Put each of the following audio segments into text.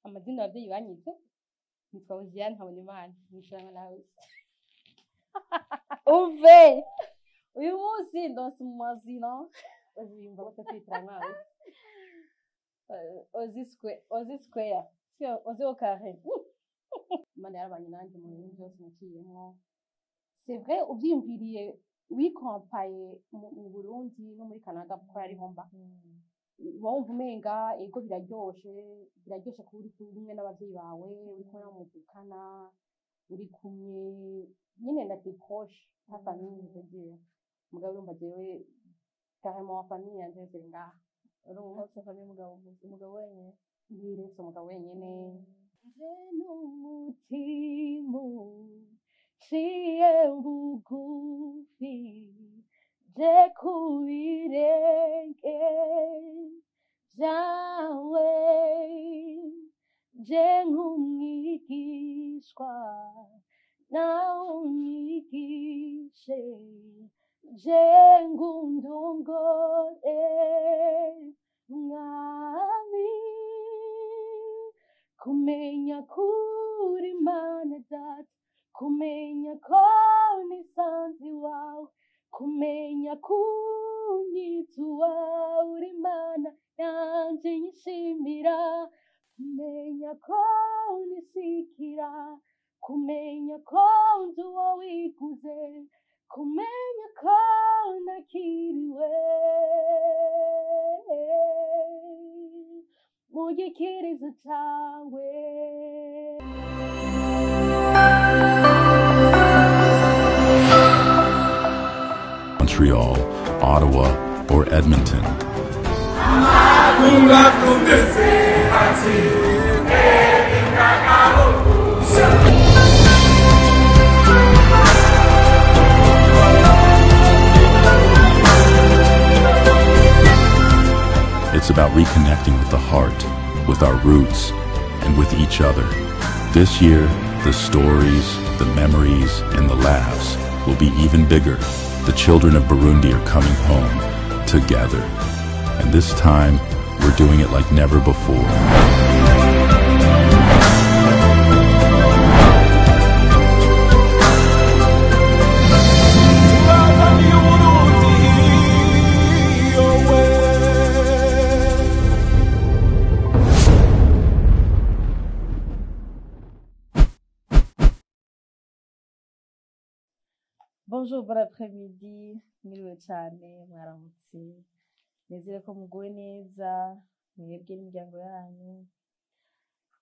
Amazina abavyeyi banyise nitwa Hoziyana Habonimana, mwishura nawe. Umve, uyu munsi ndonse mu mazina. Uziyumva gute kwitira nawe? Ozi square, Ozi square, sio Ozi au carré. Imana yarabanye nanjye mu bintu byose naciyemwo. C'est vrai, uvyiyumviriye wikompaye mu Burundi no muri Canada, kuko yariho mba, uba wumva umenga ego biraryoshe, biraryoshe kuba uri kumwe n'abavyeyi bawe, uri kumwe n'abo muvukana, uri kumwe nyine na tes proches, ta famille, je veux dire. Mugabo urumva jewe carrément famille yanje yose iri ngaha, urumva. Ufise famille, umugabo gusa, umugabo wenyene? Ntiretse umugabo wenyene. Nje n'umutima uciye bugufi, je ku birenge vyawe, je nk'umwigishwa nawe unyigishe, je ngundongore Mwami, kumenya kuri Imana Data, kumenya ko nisanze iwawe, kumenya kunyita uwawe, uri Imana yanje nyishimira, kumenya ko unisikira, kumenya ko nzi uwo wiguze, kumenya ko nakiriwe mu gikirizo cawe. Montreal, Ottawa, or Edmonton. It's about reconnecting with the heart, with our roots, and with each other. This year, the stories, the memories, and the laughs will be even bigger. The children of Burundi are coming home together. And this time, we're doing it like never before. Tubazaniye Uburundi yowe. Bonjour, bon après-midi, mwiriwe cane, mwaramutse. Nizere ko muguwe neza, mwebwe n'imiryango yanyu.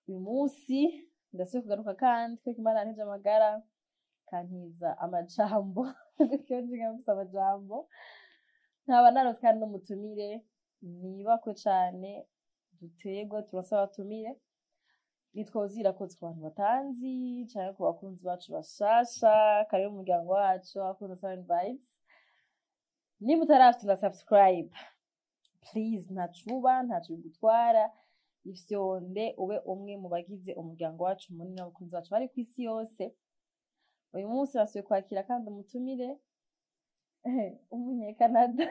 Uyu munsi ndasubiye kugaruka kandi ko Imana yantije amagara, kantiza amajambo, kenshi nkamfise amajambo. Nkaba narose kandi n'umutumire, nibakwe cane, duterwa turonse abatumire. Nitwa Ozira ku bantu batanzi canke ku bakunzi bacu bashasha, karibu mu muryango wacu abakunzi Seven Vibes. Nimba utarafite subscribe, please, ntacuba ntaco bigutwara, ifyonde ube umwe mu bagize umuryango wacu munini w'abakunzi bacu bari kw'isi yose. Uyu munsi basubiye kwakira kandi umutumire umunyekanada,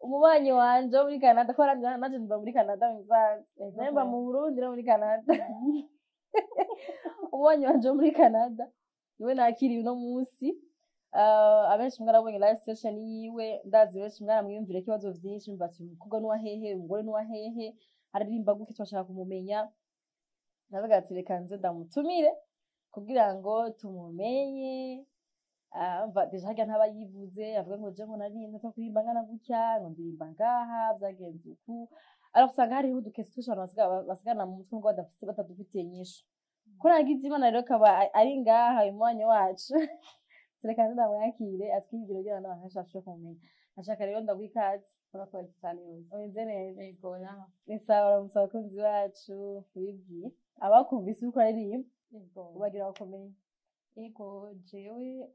umubanyi wanje wo muri Canada, ko nanje mba muri Canada mubisanzwe, naye mba mu Burundi no muri Canada. Umubanyi wanje wo muri Canada niwe nakiriye uno munsi. Abenshi mwarabonye live session yiwe, ndazi benshi mwaramwiyumvira ibibazo vyinshi, mbati umukobwa nuwa hehe, umugore nuwa hehe, aririmba gute, twashaka kumumenya. Ndavuga ati reka nze ndamutumire kugira ngo tumumenye. Mva déjà harya ntaba yivuze avuga ngo je ngo nari nza kuririmba ngana gutya, ngo ndirimba ngaha, byagenze uku. Ariko usanga hariho udukesi twinshi abantu basigarana mu mutwe ngo badafise, batadufitiye nyinshi. Ko nagize Imana rero akaba ari ngaha uyu mwanya wacu, reka nze ndamwakire atwibwire kugira ngo n'abantu benshi bashobore kumumenya. Nashaka rero ndaguha ikaze. Urakoze cyane Rose. Umeze neza? Yego, nawe? Ni sawa. Uramutse abakunzi bacu, ubibwiye abakumvise uriko uraririmba. Yego. Ubagira bakomeye. Yego, jewe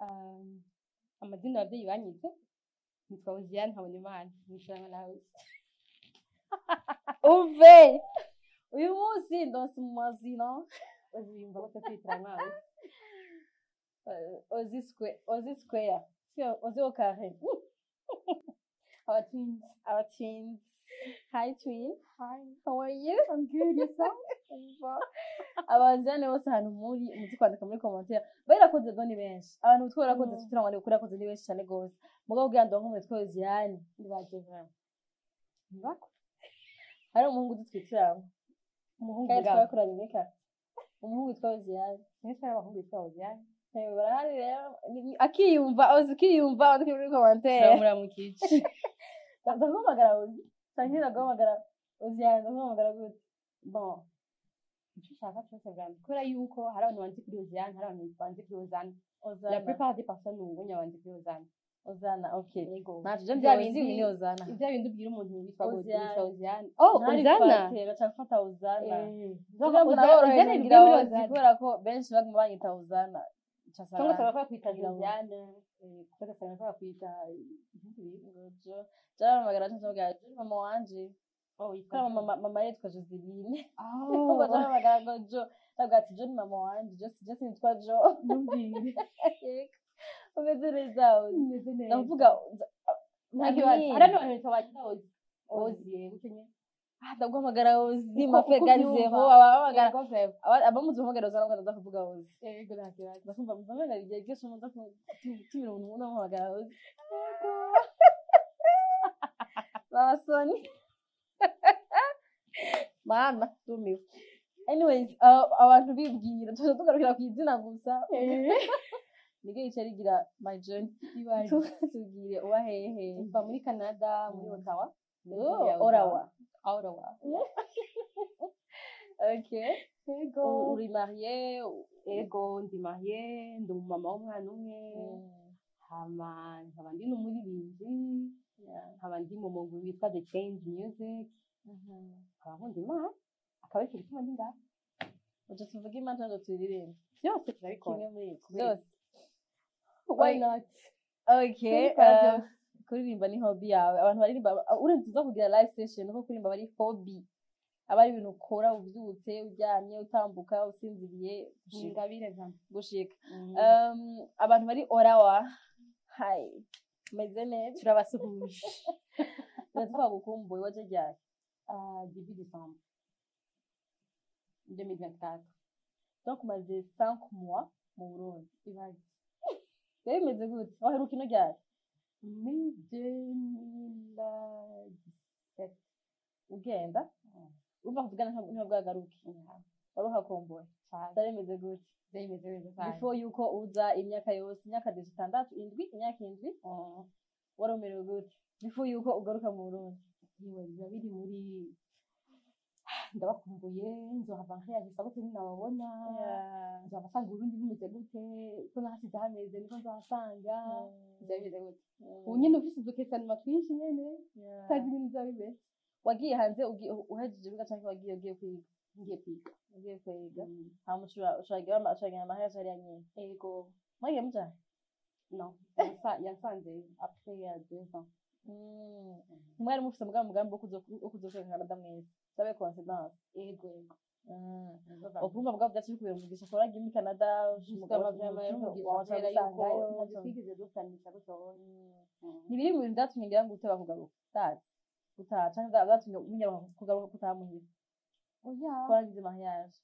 amazina abavyeyi banyise nitwa Hoziyana Habonimana, mwishura nawe. Umve, uyu munsi ndonse mu mazina. Uziyumva gute kwitira nawe? Ozi square, Ozi square, sio Ozi au carré. Abatwins. Abatwins. Hi twin. Hi. How are you? I'm good, yourself? Abazane bose ahantu muri muzi kwandika muri commentaire. Barakoze go ni benshi. Abantu bitwa barakoze tugira ngo ni kuri ni benshi cyane gose. Mugabo kugira ngo nkumwe twa Josiane Nibaje vraiment. Nibako. Hari umuhungu dutwitira. Umuhungu Kandi bwawe. twakoranye neka. Umuhungu witwa Josiane. Nese hari abahungu bitwa Josiane. Eh, barahari rero. Akiyumva, ozi ukiyumva wandike muri commentaire. Turamuramukije. Ndaguhamagara Ozi. Canke ndaguhamagara Josiane, ndaguhamagara gute? Bon. Icyo ushaka cyose vraiment. Kubera yuko hari abantu banzi kuri Josiane, hari abantu banzi kuri Ozana. La Ozana. plupart des personnes ubu banzi kuri Ozana. Ozana, okay. Yego. Naje je Bya ndi Ozi, bindi- ni Ozana. Ibya bindi ubwira umuntu witwa Osiane. witwa Osiane. Oh, Ozana. Baca gufata Ozana. Eh. Ozana Ozana ngira bivuye muri Ozi Ozana. kubera ko benshi baguma banyita Ozana. Cyangwa se bakakwita Ngira Ozi. Josiane. Cyangwa se bakakwita ibindi bintu. Jaramagara ncavuga mama wanje. Oh, witwa Kubera mama yitwa Joseline. Oh, Jaramagara ngo Jo. Ndavuga ati Jo ni mama wanje, Jo si Jo sinitwa Jo. Ntumbwire. Yego. Umeze neza Ozi. Umeze neza. Ndavuga Nta kibazo. Hari n'abantu bitwa ba Ozi. Ozi, yego nyine. Ah, ndaguhamagara Ozi, Uko- mafe uko gari ubyumva. zero, abahamagara Yego, vraiment. abamuzi bahamagara Ozana ngo ndaza kuvuga Ozi. Yego, nta kibazo. Ndakumva mvamena igihe cyose muza kutumira umuntu unamuhamagara Ozi. Mama Soni. Mama, ndumiwe. Anyways, abantu bibwira tuza tugarukira ku izina gusa. Nige yica rigira my journey. Ibaye. Tubwire uba hehe. Mva muri Canada, muri Ottawa. Oh, Ottawa. Ottawa. Okay. Yego. Uri marié? Ego, ndi mariée, ndi umumama w'umwana umwe. Hama nkaba ndi n'umuririmbyi, nkaba ndi mu mugwi witwa The Change Music, nkaba nkunda Imana, akaba aricyo gituma ndi ngaha. Uca tuvuge Imana cyangwa turirimbe? Byose turabikora. Kimwe muri ibyo. Byose. Why not? Okay. Turabikora byose. Kuririmba ni hobby yawe. Abantu baririmba urenze uza kugira live session kuko kuririmba aba ari hobby. Aba ari ibintu ukora ubyutse, uryamye, utambuka, usinziriye, gushika. Ingabire vraiment. Gushika. Abantu bari Ottawa. Hi. Meze neza. Turabasuhuje. Twagukumbuye waje ryari? Début décembre 2024. Donc umaze 5 mois mu Burundi. Ibaze. Rero bimeze gute? Waheruka ino ryari? Mai 2017. Ugenda? Urumva kuvugana ntabwo bwagaruke. Wari uhakumbuye. Cyane. Byari bimeze gute? Byari bimeze neza cyane. Before yuko uza imyaka yose, imyaka 6, 7, imyaka 7, wari umerewe gute? Before yuko ugaruka mu Burundi. Yewe, biba biri muri ndabakumbuye, nzohava nkayagisa gute ninababona, nzohava nsanga Uburundi bumeze gute, ko nahasize hameze niko nzohasanga, bizaba bimeze gute. Ubu nyene ufise udukesanuma twinshi nyene, utazi ingene bizaba bimeze. Wagiye hanze uhejeje kwiga canke wagiye ugiye kwiga? Ngiye kwiga. Ugiye kwiga. Hama ushobora amahera hariya nyene. Ego. Mwagiye mujanye? Non, yasanze après ya 2 ans. Ntimwari mufise mugambi wo kuzokwiga Canada mwese? Vyabaye coincidence. Ego, ego. Ukumva mugabo vyaciye bikubera umugisha kuba waragiye muri Canada, Umugabo vraiment yari umugisha waca kubera yuko usangayo. ntavyo twigeze duplanisha gutyo. Ntibiri mu bintu vyatumye ngira ngo uteba kugaruka. Ndazi. Gutaha canke vyatumye umenya kugaruka gutaha muhira. Oya. Ko waragize mariage.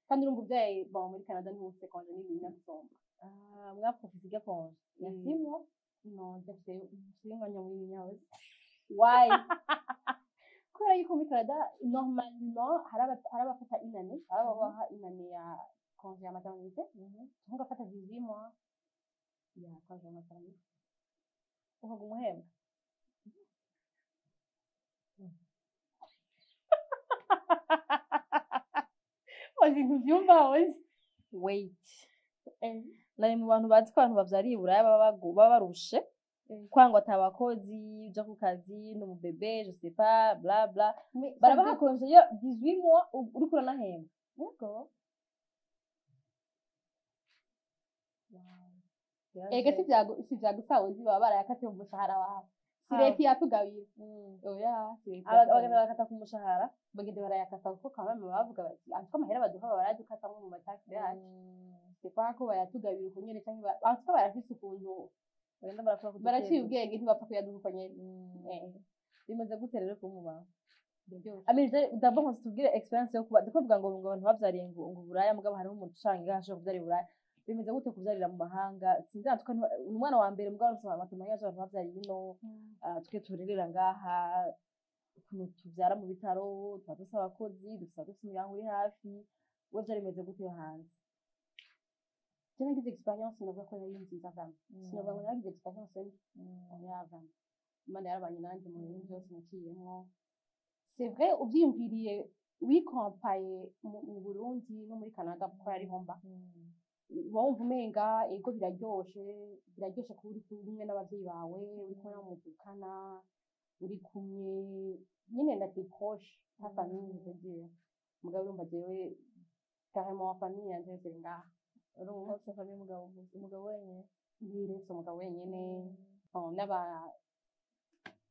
Kandi urumva uvyaye, bon, muri Canada niho ufise congé nini gusumba. Ah, mwaprofise irya congé. Ya 6 mois? Non, ndafise umwanya munini nyawe. Why? Kubera yuko muri Canada normalement hari abafata une année, hari ababaha une année ya congé ya maternité, cyangwa ugafata 18 mois ya congé ya maternité. Ukaguma uhembwa? Ozi ntuvyumva ozi. Wait. Nari mu bantu bazi ko abantu bavyariye i Buraya baba barushe. Kwangwa atabakozi, uja ku kazi, n'umubebe, je sais pas, bla bla. Barabaha congé yo 18 mois uriko uranahembwa. Yego. Ega si vyagusa ozi, baba barayakatiye mu mushahara wawe. Si leta iyatugabira. Oya, si leta Abagenda iyatugabira. barakata ku mushahara. Bagenda barayakata kuko quand même bavuga bati en tout cas amahera baduha baba baradukatamwo mu mataxes yacu. C'est pas ko bayatugabira uko nyene canke en tout cas barafise ukuntu Bagenda barakora ku baraciye dutebo. ubwenge, ntibapfa kuyaduha uko nyene. Bimeze gute rero kuba umumama? Biraryoshe. Ameze d'abord ngo tubwire expérience yo kuba, ndiko mvuga ngo abantu bavyariye ngo Buraya, mugabo hariho umuntu usanga ashobora kuvyarira Buraya. Bimeze gute kuvyarira mu mahanga? Sinzi natwe umwana wa mbere, mugabo nsoma amatemanya y'abantu bavyariye ino. Twe turerera ngaha, ukuntu tuvyara mu bitaro, tuba dufise abakozi, dufise umuryango uri hafi. We vyari bimeze gute yo hanze? Je nagize expérience, navuga ko yari nziza vraiment. Sinavuga ngo nagize expérience mbi, oya, vraiment Imana yarabanye nanjye mu bintu byose naciyemwo. C'est vrai, uvyiyumviriye wikompaye mu Burundi no muri Canada, kuko yariho mba, uba wumva umenga ego, biraryoshe kuba uri kumwe n'abavyeyi bawe, uri kumwe n'abo muvukana, uri kumwe nyine na tes proches, ta famille, je veux dire. Mugabo urumva jewe carrément famille yanje yose iri ngaha, urumva. Ufise famille, umugabo gusa, umugabo wenyene? Ntiretse umugabo wenyene. Bon, n'aba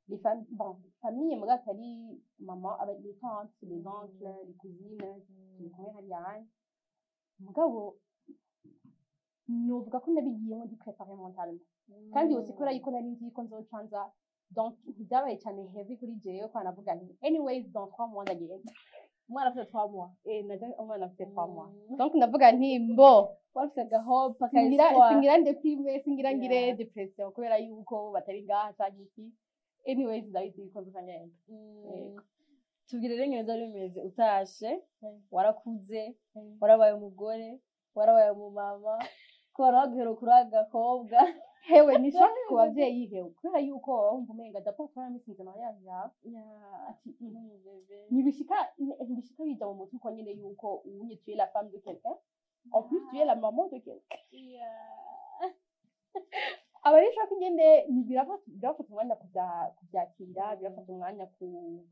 les fam bon, famille mugabo atari maman, aba les tantes, les oncles, les cousines, turi kumwe hariya hanyu. Mugabo novuga ko nabigiyemo ndi préparée mentalement, kandi aussi kubera yuko nari nzi yuko nzoca nza, donc ntibyabaye cyane heavy kuri jewe, ko navuga nti anyways dans 3 mois ndagenda. Umwana afite 3 mois? Eh, naje umwana afite 3 mois, donc ndavuga nti mbo wafise agahope. Singira aka espoir. Singira déprime, singira ngire dépression kubera yuko batari ngaha canke iki. Anyways ndabizi yuko nzoca ngenda. Yego. Tubwire rero ingene vyari bimeze utashe. Warakuze, warabaye umugore, warabaye umumama, ko wari waguheruka uri agakobwa. Hewe, ni choc ku bavyeyi, hewe, kubera yuko baba bumva umenga d'abord twaramisinze mariage yawe, ati ntibishika bija mu mutwe uko nyene yuko unye tu es la femme de quelqu'un, en plus tu es la maman de quelqu'un. Aba ari choc nyene. Birafata umwanya kuvyakira, birafata umwanya ku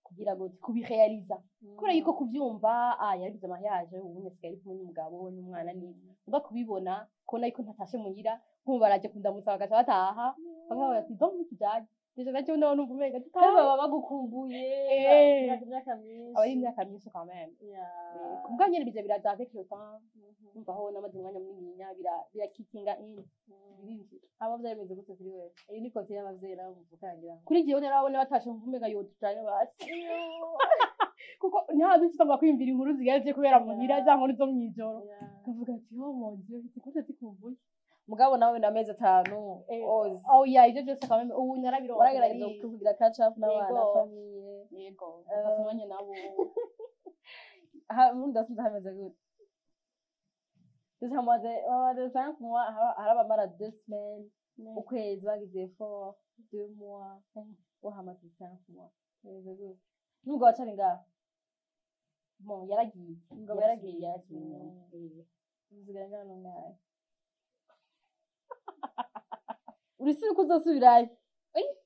kugira ngo kubirealiza, kubera yuko kuvyumva, ah, yaragize mariage, ubu asigaye ari kumwe n'umugabo n'umwana, ni uba kubibona, kubona yuko ntatashe muhira, nk'ubu baraje kundamutsa bagaca bataha, bakavuga bati donc ntitujaje déjà, nacyo ndabona numva umenga Kandi tutaha. Baba bagukumbuye. Imyaka myinshi. Aba ari imyaka myinshi quand même. Kubwa nyene biza biraza avec le temps. Umva aho namaze umwanya munininya, birakikinga in, birinjira. Aba byari bimeze gute kuri wewe? Iyi ni côté y'abavyeyi nabo muvukana, ngira ngo. Kuri jewe narabona batashe mvuma umenga yotujanye basi, kuko nta bisi usanga kwiyumvira inkuru zigaye kubera muhira, za nkuru zo mw'ijoro, kavuga ati oh mon Dieu, zikunda zikumbuye. Mugabo nawe na amezi 5 ozi. Oh yeah, ivyo byose quand même ubu narabironse. Waragerageza kugira catch up n'abana? Yego. Famille. Yego, mfata umwanya nabo. Ha, ubundi wasanze hameze gute? Hamaze 5 mois, hari abamara 2 semaines, ukwezi, bagize effort 2 mois, wahamaze 5 mois. Bimeze gute n'umugabo acari ngaho? Bon, yaragiye. Umugabo yaragiye? Yaragiye. Usigara ngaho n'umwana, urisi uko uzosubirayo?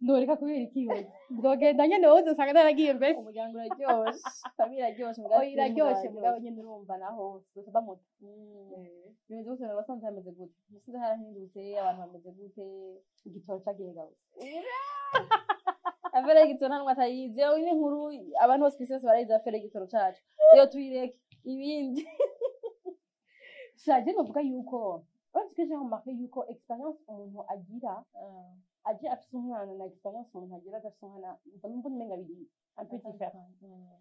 Ndoreka kubera iki? Yoze nzogenda nyene, wowe uzosanga naragiye mbese. Umuryango uraryoshe, famille iraryoshe, mugabo. Oya, iraryoshe, mugabo nyene urumva naho tuzoca bamuta. Bimeze gute? Wasanze hameze gute? Musize harahindutse? Abantu bameze gute? Igitoro cagiye gose. Affaire y'igitoro nta n'umwe atayizi. Iyo ni inkuru abantu bose kw'isi yose barayizi, affaire y'igitoro cacu. Iyo tuyireke, ibindi. Shaje novuga yuko uretse ko j'ai remarqué yuko expérience umuntu agira aje afise umwana na expérience umuntu agira adafise umwana, mba numva umenga biri un peu différent,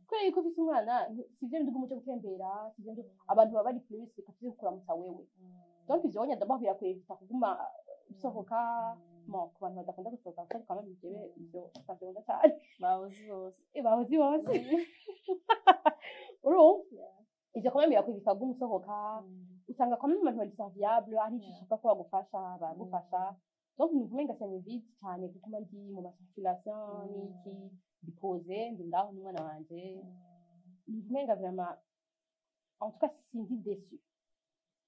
kubera yuko ufise umwana sivyo bindi umuco gutembera, sivyo bindi abantu baba bari plus reka tuze kukuramutsa wewe. Donc ivyo wonya d'abord birakwevita kuguma usohoka. Bon, ku bantu badakunda gusohoka, kuko quand même jewe ivyo savyonda cane. Bahozi bose. Eh, bahozi bose, urumva ivyo quand même birakwevita kuguma usohoka. Usanga quand même abantu bari serviable, ari ico ushaka ko bagufasha, baragufasha. Donc numva umenga ça m'évite cyane kuguma ndi mu ma circulation n'iki, ndi posée, ndi ngaho n'umwana wanje. Numva umenga vraiment, en tout cas sindi déçue.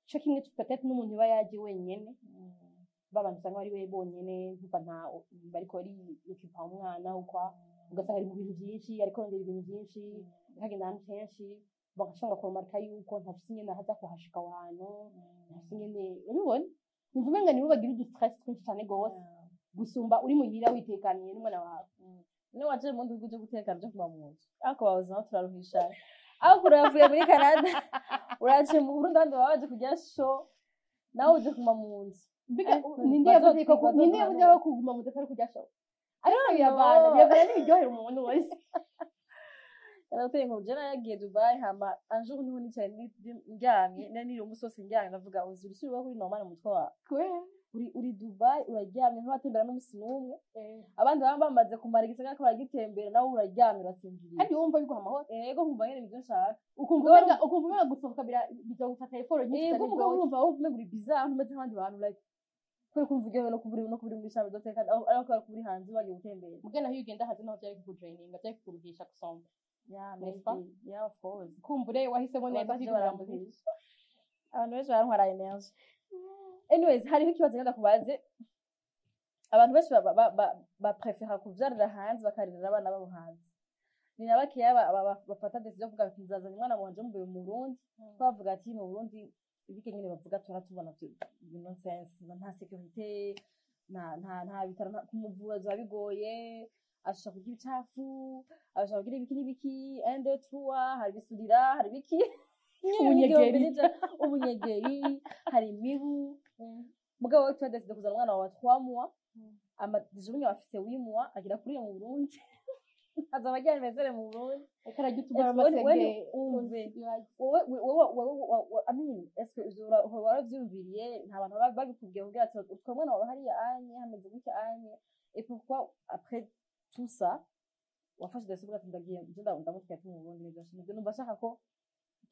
Ico kimwe peut-être n'umuntu iba yaje wenyene, babantu usanga bari we bonyene, ntumva nta bariko bari umwana ukwa, ugasanga ari mu bintu byinshi, ariko arondera ibintu byinshi, akagenda ahantu henshi, bagashobora kuremarka yuko ntafise ingene aza kuhashika aho hantu, ntafise ingene urabibona. Numva umenga nibo bagira udu stress twinshi cane gose gusumba uri muhira witekaniye n'umwana wawe. Niba waje mu gihugu cyo guteka byo kuba mu nzu, ariko babuze naho turaruhisha, ariko uravuye muri Canada uraje mu Burundi, abandi baba baje kurya show, nawe uje kuguma mu nzu. Mbega Eh, ninde yavuze ko bazotwiga, ninde yavuze ko kuguma mu nzu atari kurya show? Ariko No. biravana n'ibiryohera umuntu wese. Yarateye ngo je naragiye Dubai, hama un jour niho nicaye ndyamye, nari niriwe umunsi wose ndyamye, ndavuga: "Uzi urusubira kuri normal mu mutwe wawe?" Kubera? Uri Dubai, uraryamye, nturatembera n'umunsi n'umwe. Abandi baba bamaze kumara igisagara ko baragitembera, nawe uraryamye, urasinziriye. Kandi wumva biguha amahoro. Ego, nkumva nyene nivyo nshaka. Ukumva umenga gusohoka bizogufata effort nyinshi Ego. cyane Mugabo rwose. urumva wumva umenga uri bizarre, ntumeze nk'abandi bantu, like kubera kumva uryohewe no kuba uri muri chambre d'hôtel, kandi aho kubera kuba uri hanze bagiye gutembera. Muga naho iyo ugenda hanze naho byari kukudraininga, byari kukuruhisha gusomba. Yeah. N'est-ce pas? Maybe, yeah, of course. Kumbure wahisemo neza Abantu benshi kwigurira muziki. barambuhisha, abantu benshi barantwara energy. Anyways, hariho ikibazo ngenda kubaze. Abantu benshi baprefera kuvyarira hanze, bakarerera abana babo hanze. Ni na bakeya bafata décision yo kuvuga ati: "Nzazanye umwana wanje mu Burundi." Ko bavuga ati mu Burundi ibike nyene bavuga tura tubona nonsense, nta sécurité, nta bitaro, kumuvura biba bigoye, ashobora kurya ibicafu, ashobora kugira ibiki n'ibiki, un, deux, trois, hari ibisurira, hari ibiki. Ubunyegeri. Ubunyegeri, hari imibu. Mugabo we tuba kuzana umwana wawe 3 mois, ama déjà ubunya afise 8 mois, agira kuri mu Burundi, azaba agira anniversaire mu Burundi. Ariko arajya utugura Est-ce que amasege. Umve, wowe, I mean, est-ce que ivyo waravyumviriye? Nta bantu baba babikubwiye kugira ati utwo mwana wawe hariya anye hameze gutya anye? Et pourquoi après tout ça wafashe décision uvuga ati: "Ndagiye, nje ndamutwaye mu Burundi, nivyo nivyo numva ashaka ko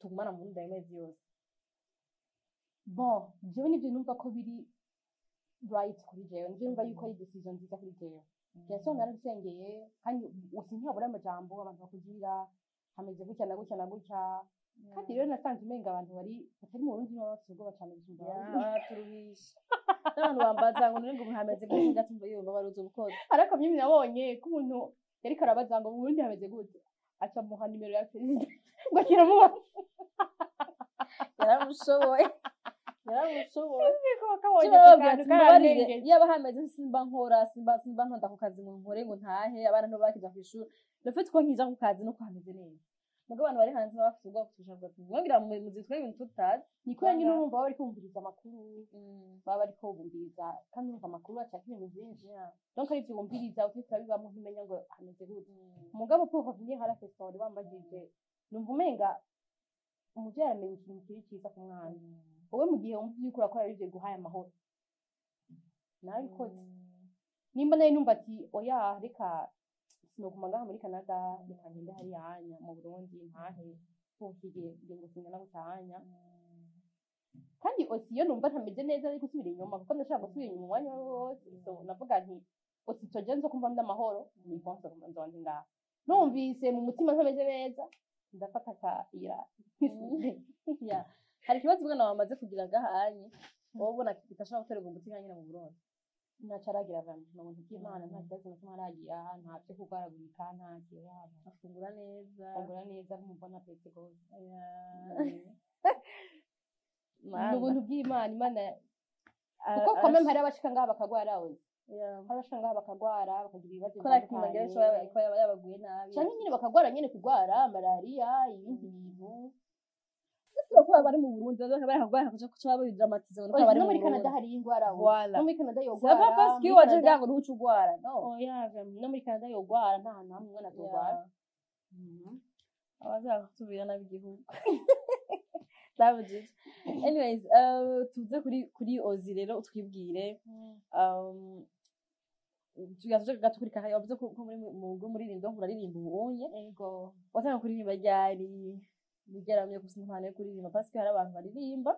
tugumana mu Burundi ayo mezi yose"? Bon, jewe nivyo numva ko biri right kuri jewe, nivyo numva yuko ari décision nziza kuri jewe. Bien sûr narabisengeye, kandi usi ntiyabura amajambo abantu bakubwira hameze gutya na gutya na gutya. Kandi rero nasanze umenga abantu bari batari mu Burundi nibo bafise ubwoba cane gusumba abandi. Baturuhisha n'abantu bambaza ngo none ngo hameze gutya, ngatumva iyo baruzi ubukozi. Ariko mimi nabonye ko umuntu yariko arabaza ngo mu Burundi hameze gute, aca muha nimero ya perezida ngo akiramubaza. Yaramushoboye, yaramushoboye. Kabonye Bababwira ako ati kantu mbabarire, karanengeye. yaba hameze simba nkora, simba ntonda ku kazi ngo nkore ngo ntahe, abana nabo bakija kw'ishuri. Le fait ko nkija ku kazi nuko hameze neza. Mugabo abantu bari hanze baba bafite ubwoba kuturusha, bavuga ati mwongera muzitwe ibintu tutazi. Niko nyine urumva baba bariko bumviriza amakuru, baba bariko bumviriza, kandi urumva amakuru acako ibintu vyinshi. Donc ari ivyo wumviriza utariko urabibamwo, ntumenya ngo hameze gute. Mugabo pour revenir à la question wari wambajije, numva umenga umuvyeyi aramenya ikintu kiri ciza ku mwana. Wowe mu gihe wumva uriko urakora arivyo biguhaye amahoro, narabikoze. Nimba nari numva ati: "Oya, reka sinoguma ngaha muri Canada, reka ngende hariya hanya mu Burundi ntahe igihe ngingo singana gutahanya." Kandi aussi iyo numva ntameze neza ari gusubira inyuma, kuko ndashaka gusubira inyuma umwanya wose. So navuga nti aussi ico je nzo kumva ndi amahoro, ni bon, nzoba ndi ngaha. Numvise mu mutima ntameze neza, ndafata akayira. Yeah. Hari ikibazo umwana wawe amaze kugira gahanye wowe ubona kitashobora guterwa umuti nka nyine mu Burundi? Ntaco aragira vraiment, ni ubuntu bw'Imana, nta kibazo na kimwe aragira, nta vyo kurwaragurika, nta kibazo. Afungura neza? Afungura neza, ntumubona apetse gose. Mana. Ni ubuntu bw'Imana, Imana, kuko quand même hari abashika ngaha bakagwara ozi. Hari abashika ngaha bakagwara, bakagira ibibazo Ko nakimagera bitandukanye. ko yaba yabaguye nabi. Canke nyine bakagwara nyine, kugwara malariya, ibindi bintu. Kuba bari mu Burundi baza bari kuja kuca babidramatiza ngo Ozi, bari no mu muri Canada Burundi. hari ingwara ozi. Voilà. No muri Canada C'est yogwara. pas parce que Muri waje Canada- ngaho ngo ntuce ugwara, no. Oya, vraiment, no muri Canada yogwara, nta hantu hamwe umwana atogwara. Abaza kutubwira nabi igihugu ndabujije. Anyways, tuze kuri Ozi rero, utwibwire. Tugaje gato kuri kaka wavuze ko muri mu rugo muririmba, donc uraririmba ubunye? Ego. Watanga kuririmba ryari? Nigeramye gusa impano yo kuririmba, parce que hari abantu baririmba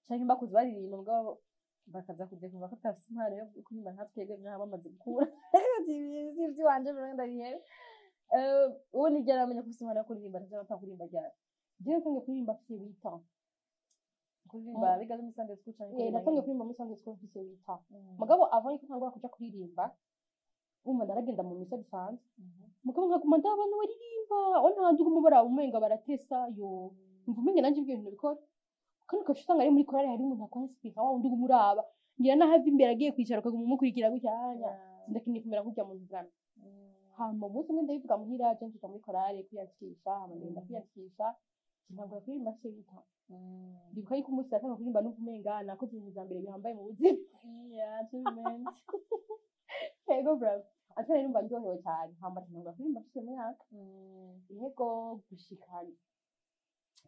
canke bakuze baririmba, mugabo bakaza kudekumva ko atafise impano yo kuririmba nka twebwe nk'aho bamaze gukura ivy'iwanje mbere ndabihebe. Uwo nigera amenya ko ufise impano yo kuririmba, ntavyo watanga kuririmba ryari? Jewe natangiye kuririmba mfise 8 ans. Kuririmba biga muri Sunday school canke Eh, kuririmba natangiye nyene? kuririmba muri Sunday school mfise 8 ans. Mugabo avant yuko ntangura kuja kuririmba, urumva naragenda mu misa bisanzwe, mugabo nkaguma ndabona baririmba aho nta uguma baraba umenga baratesa yo, mva umenga nanje ibyo bintu bikora. Kandi ugaca usanga ari muri korali hari umuntu akwanspira, wa wundi uguma uraba ngira naho ava imbere agiye kwicara ukaguma umukurikira gutya anya, ndakeneye kumera nk'urya muntu vraiment. Hama umunsi umwe ndabivuga muhira, je nja muri korali kwiyandikisha. Hama ngenda kwiyandikisha, ntangura kuririmba mfise 8 ans. Ndibuka yuko umunsi natanga kuririmba numva umenga nakoze ibintu vya mbere bihambaye mu buzima. Yeah, achievement. Yego, bravo. Ante numva ndyohewe cyane, hama ntangura kuririmba mfise umwaka. Yego, gushika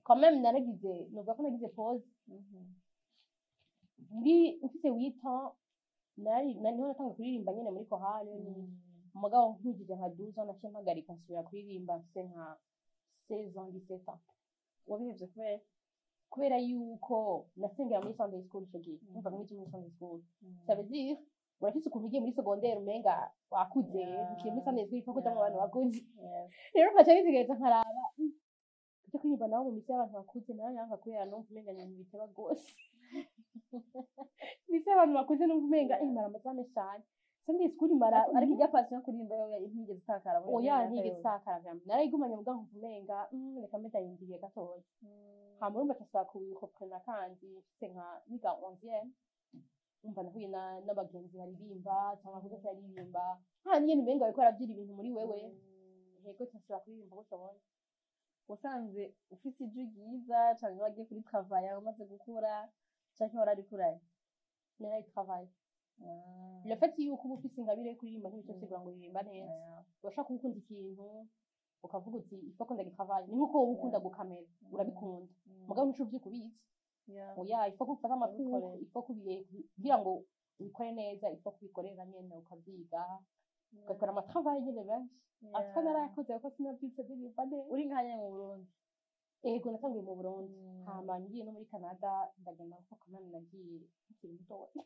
quand même naragize, novuga ko nagize pause muri mfise 8 ans, nari niho natanga kuririmba nyene muri chorale. Mugabo nkijije nka 12 ans naciye mpagarika, nsubira kuririmba mfise nka 16 ans, 17 ans. Wabihevye kubera? Kubera yuko nasengera muri Sunday school ico gihe. Numva muri Sunday school, ça veut dire urafise ukuntu ugiye muri secondaire umenga wakuze, ukiye muri Sunday school ipfa kuja mu bantu bakuze. Rero nkaca nitegereza nkaraba kuja kuririmba nabo mu misi y'abantu bakuze nayo yanga, kubera numva umenga ni ibintu biteba gose. Misi y'abantu bakuze numva umenga imara amasaha menshi cane. Sunday school imara Ariko irya passion yo kuririmba yo ntigeze itakara muri Oya, iyo myaka ntigeze yose. itakara vraiment, narayigumanye, mugabo nkumva umenga reka mbe ndayindiriye gatoya. Hama urumva casaba kubireprena kandi mfise nka niga 11e, umva nahuye n'abagenzi baririmba cyangwa kuza kuririmba handi nyene umenga bariko baravyira ibintu muri wewe. Yego, casaba kuririmba gutyo ubonye. Wasanze ufise ijwi ryiza canke wagiye kuri travail umaze gukura, canke wararikuranye? Narayi travail. Le fait yuko uba ufise ingabire yo kuririmba ntibico bisigura ngo uririmba neza. Urashaka kuba ukunda ikintu ukavuga uti il faut ko ndagitravaille. Ni nkuko wowe ukunda gukamera, urabikunda, mugabo ntuco uvyuka ubizi. Oya, il faut ko ufata ama cours. Ubikorera. Il faut kugira ngo ubikore neza, il faut kubikorera nyene, ukavyiga, ugakora ama travail nyene benshi atwa. Narayakoze kuko sinavyutse ndirimba neza. Uri nka nyene mu Burundi? Ego, natanguye mu Burundi, hama ngiye no muri Canada ndagenda, kuko kamana nagiye nkiri mutoya.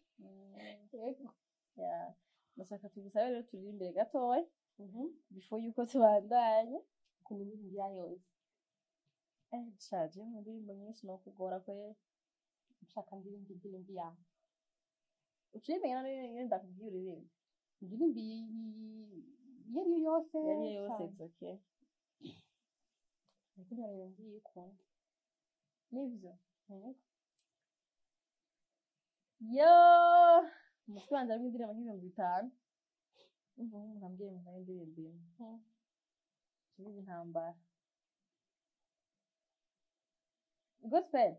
Yego. Yeah. Ndashaka tugusabe rero turirimbire gatoya before yuko tubandanya. Ukuntu indirimbo yose? Nshaje mu ndirimbo nyinshi nokugora kweri. Nshaka ndirimba indirimbo yawe. Uciye nayo nyene ndakubwira uririmbe. Indirimbo iyo ariyo yose? Iyo ariyo yose, it's okay. Ariko ntareba ngiye ukunda. Nivyo? Yego. Yo, umutwe wanje harimo indirimbo nk'5000. Umva, nk'umuntu ambwiye ngo ntabe indirimbo imwe, kibiba intambara. Gospel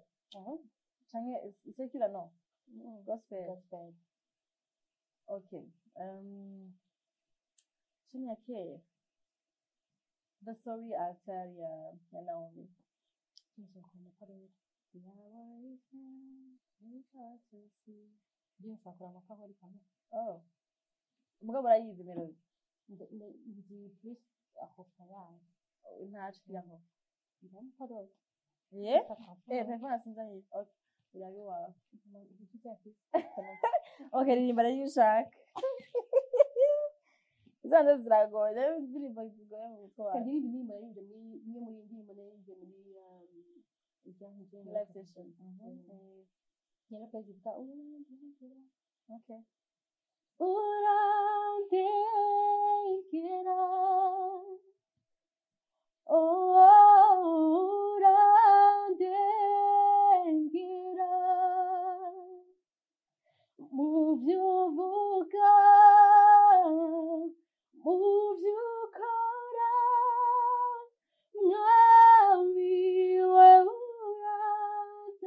canke secular? No, gospel. Gospel. Okay, chini ya kera, The Story I'll Tell ya Naomi. Nzokora ko rero ngiye nsakura amakahori kamwe. Oh, mugabo urayizi melody? Nzi plus aho yayo. Ntaco kugira ngo Ndamuparole. Yeah? Telefone sinzanye. Okay. Irabe wawe. Okay, ririmba rero iyo ushaka. Izandi ziragoye, rero indirimbo zigoye mu mutwe wawe. Kandi indirimbo naririmbye muri, imwe muri indirimbo naririmbye muri Live session. Yarakoze ivuga urandengera. Okay. Urandengera, oh, urandengera mu byo uvuga, mu byo ukora, mwami we, urandengera.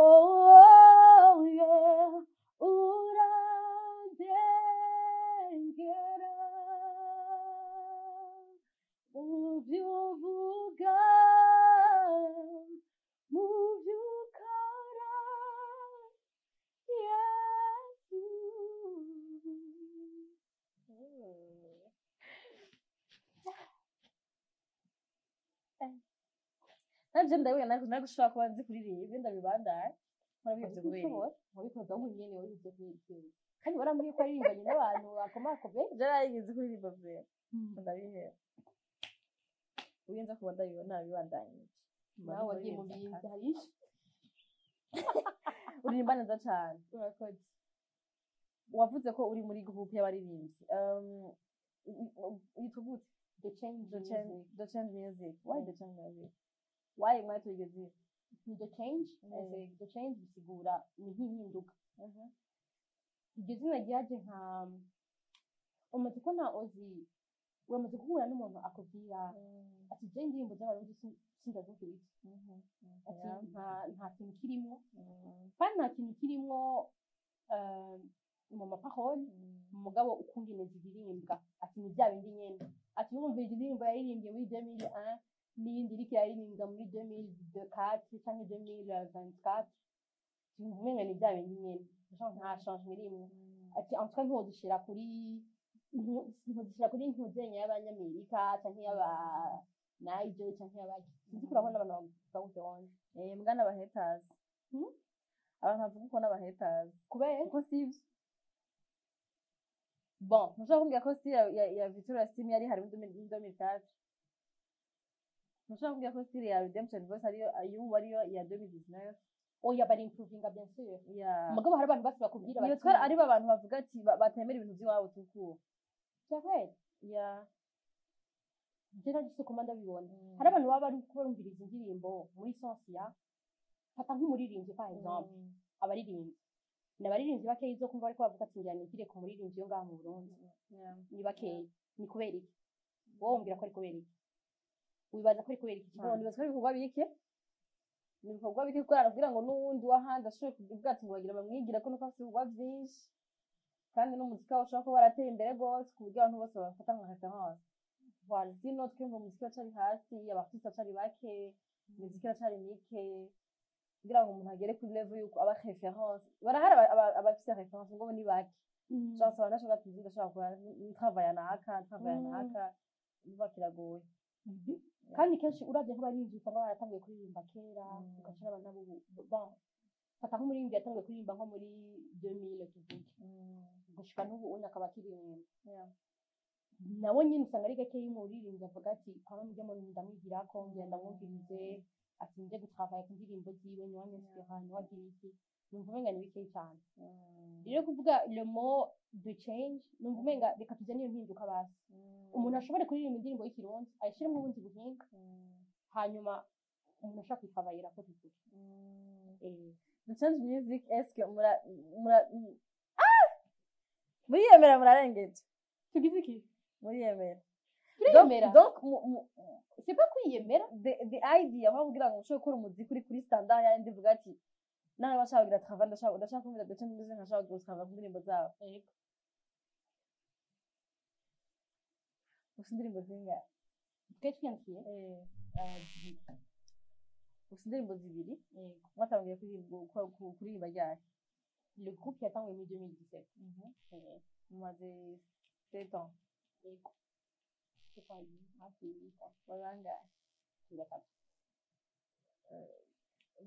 Oh yeah, urandengera mu byo uvuga, mu byo ukora, Yesu. Nanje ndabibona nako ushobora kuba nzi kuririmba ndabibandanya. Nkorabihevye kubera iki? Ushobora wabikoze aho nyene wabikoze kubera iki? Kandi warambwiye ko waririmbanye n'abantu bakomakomeye. Je narigeze kuririmba mbere. Ndabiheba. Uyu nza kuba ndabibona nabibandanyije. Nawe wagiye mu bintu harishe. Uririmba neza cane. Urakoze. Wavuze ko uri muri groupe y'abaririmbyi. Yitwa gute? The Change. The Change, Music. The Change Music. Why The Change Music? Why mwatugeze? Ni The Change Music. The Change bisigura ni nk'impinduka. Iryo zina ryaje nka umaze kubona ozi, uramaze guhura n'umuntu akubwira ati je indirimbo z'abarundi sindazumviriza, ati nta kintu kirimo, kandi nta kintu kirimo. Mu ma paroles, mugabo ukungene ziririmbwa, ati ni bya bindi nyene, ati wumvira indirimbo yaririmbye muri 2001 n'iyindi iriko iraririmbwa muri 2024 canke 2024, umenga ni bya bindi nyene, genre nta changement irimwo. Ati en tout cas ntuzishira kuri ntuzenya y'abanyamerika canke y'aba Niger canke y'abaki, sinzi, kurabona abantu bavuga gutyo wanje. Eh, mbwa n'aba haters. Abantu bavuga uko n'aba haters. Kubera? Kuko sivyo. Bon. Ntushobora kumbwira ko style ya Victoria Steam yari hari muri 2004. Ntushobora kumbwira ko style ya Redemption Voice ariyo ay'ubu, ariyo ya 2019. Oya, bari improvinga, bien sûr. Mugabo hari abantu basi bakubwira Iyo bati twari aribo abantu bavuga ati batemera ibintu by'iwabo tukuwe. C'est vrai. Je nagise kuma ndabibona, hari abantu baba bari barumviriza indirimbo muri sens ya, fata nk'umuririmbyi par exemple, abaririmbyi ni abaririmbyi bakeyi zo kumva bariko bavuga ati ngira nigire ku muririmbyi yo ngaha mu Burundi. Ni bakeyi. Ni kubera iki wowe wumbwira ko ari kubera iki? Wibaza ko ari kubera iki? Bon, nibaza ko ari ibikorwa bike, ni ibikorwa bike kubera kugira ngo n'uwundi w'ahandi ashobore kuvuga ati ngo bagira bamwigire ko nuko afite ibikorwa byinshi, kandi n'umuziki wawe ushobora kuba warateye imbere rwose ku buryo abantu bose bafata nka référence. Voilà. Sino twumva umuziki wacari hasi, aba artistes bacari bake, imiziki iracari mike kugira ngo umuntu agere kuri level yuko aba référence. Barahari abafise référence, ngo ni bake. Genre abantu bashobora ati ndashobora kuba ntravaya naka, ntravaya naka, biba kiragoye. Kandi kenshi uravye nk'abaririmbyi usanga baratanguye kuririmba kera, ugaca uraba nabo ubu. Bon, fata nk'umuririmbyi yatanguye kuririmba nko muri 2000 tuvuge, gushika n'ubu unya akaba akiririmba, nawe nyine usanga ari gakeyi umuririmbyi avuga ati kwama mujye mu ndamwigirako, ngenda ndamwumvirize, ati nje gutravaya ku ndirimbo ziwe, niwe anyinspira, niwe agira iki. Numva umenga ni bikeyi cyane. Rero kuvuga le mot de change, numva umenga reka tuzane iyo mpinduka basi, umuntu ashobore kuririmba indirimbo y'ikirundi ayishyiremo ubundi buhinga, hanyuma umuntu ashobora kwitravayira ko tuvuge. The Change Music, est-ce que mura mura ah muriyemera? Murarengeje. Tugize iki? Muriyemera. Turiyemera. Donc C'est pas kwiyemera. The idea aho kugira ngo ushobore gukora umuziki uri kuri standard yandi, uvuga ati nawe bashaka kugira travail, ndashaka kumvira The Change Music, nkashaka kugira travail ku ndirimbo zabo. Yego. Ufite indirimbo zingahe? Twe twiyandikiye? Eh. Zibiri. Ufite indirimbo zibiri? Yego. Mwatangiye kuririmba ryari? Le groupe yatanguye muri 2017. Mumaze 7 ans? Yego. C'est pas hafi 8 ans. Barangahe? Turi batatu.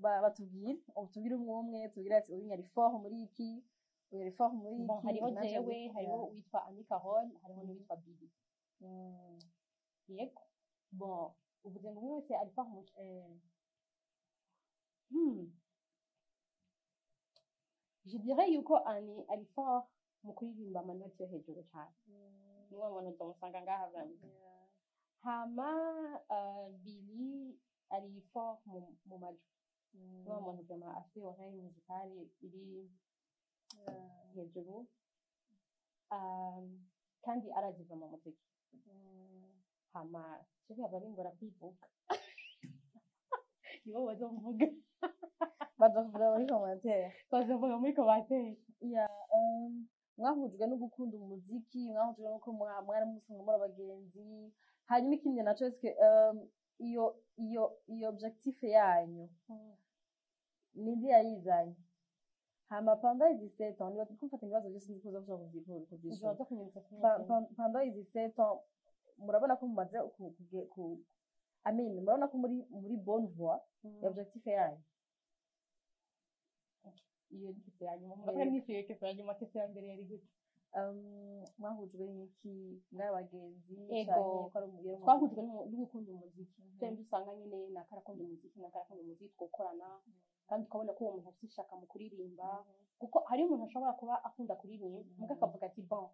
Batubwire, utubwire umwe umwe, tubwire ati uyu ari fort muri iki, uyu ari fort muri iki. Bon, hariho nanje jewe, hariho uwitwa Annie Carole, hariho n'uwitwa Bibi. Yego. Bon, uvuze ngo umwe wese ari fort mu Je dirais yuko Annie ari fort mu kuririmba amanoti yo hejuru cyane. Niwe muntu uzomusanga ngaha vraiment. Hama Billy ari fort mu majwi. Niwe muntu vraiment afite oreille musicale iri hejuru. Kandi arazi vraiment muziki. Hama jewe aba bingora kwivuga. Nibo bazomvuga. Bazovuga muri commentaire. Bazovuga muri commentaire. Yeah, mwahujwe no gukunda umuziki, mwahujwe nuko mwari musanzwe muri abagenzi. Hanyuma ikindi naco, eske iyo objectif yanyu ninde yayizanye? Hama pendant izi 7 ans, niba kumfata ibibazo byose nzi kuza gushobora kuvyishura. Uzoza kunyibutsa kimwe. Pendant izi 7 ans, murabona ko mumaze ku I mean, murabona ko muri bonne voie ya objectif yanyu? Iyo ni question ya nyuma. Murabona nishyuye question ya nyuma, question ya mbere yari gute? Mwahujwe n'iki? Mwari abagenzi? Ego. Canke ko ari umugero? Twahujwe no gukunda umuziki twembi. Usanga nyine naka arakunda umuziki, naka arakunda umuziki, tugakorana, kandi ukabona ko uwo muntu afite ishaka mu kuririmba, kuko hariho umuntu ashobora kuba akunda kuririmba muga akavuga ati bon,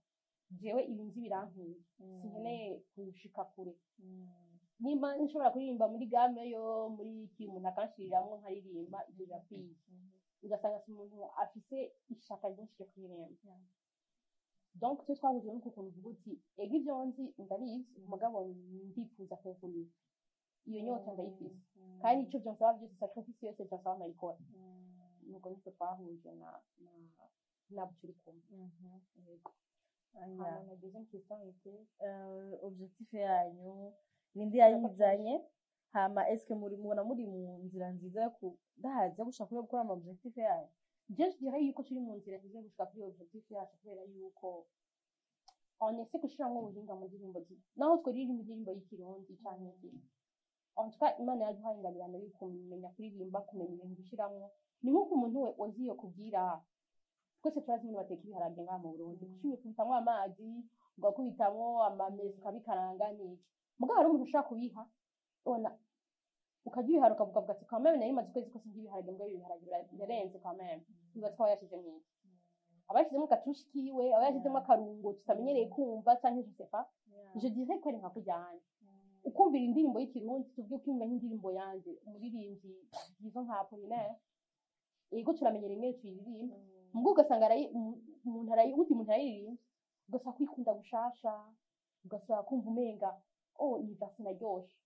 jewe ibi nzi birankwiye, sinkeneye kushika kure, nimba nshobora kuririmba muri gamme yo muri iki, umuntu akanshiriramwo nkaririmba, ibyo birakwiye. Ugasanga si umuntu afise ishaka ryinshi ryo kuririmba. Donc twe twahujwe n'uko kuntu uvuga uti ego, ibyo nzi ndabizi, mugabo ndifuza kuvunika, iyo nyota ndayifise, kandi icyo byonsaba byose, sacrifice yose byonsaba nkayikora. Nuko nitwe twahuje na Nabo turi kumwe. Yego. Aya. Hama la deuxième question était? Objectif yanyu ninde yayizanye? Hama eske muri mubona muri mu nzira nziza yo kudahaza gushaka kuri gukora ama objectif yanyu? Je dirais yuko turi mu nzira nziza yo gushika kuri objectif yacu, kubera yuko on essaie gushiramwo ubuhinga mu ndirimbo, naho twaririmba indirimbo y'ikirundi canke iki. En tout cas, Imana yaduhaye ingabirano yo kumenya kuririmba, kumenya ibintu gushiramwo. Ni nk'uko umuntu we ozi yo kubwira, twese turazi ingene bateka ibiharage ngaha mu Burundi: kubitamwo amazi, ugakubitamwo amamesa, ukabikaranga n'iki. Mugabo hari umuntu ushobora kubiha ona ukarya ibiharage ukavuga ati: "Quand même, nari maze ukwezi kose ndya ibiharage, mbwa ibi biharage birarenze quand même." Biba twaba yashizemwo iki? Aba yashizemo agatushe kiwe, aba yashizemo akarungo tutamenyereye kumva, canke je sais pas. Je dirais ko ari nka kujyana ukumvira indirimbo y'ikirundi, tuvuge ukumva nk'indirimbo yanje, umuririmbyi yizo nka Apollinaire. Yego, turamenyera ingene tuyiririmba, mbwo ugasanga umuntu arayi, uwundi muntu arayiririmba, ugasanga kwikunda gushasha, ugasanga kumva umenga: "Oh, iyi verse inaryoshe."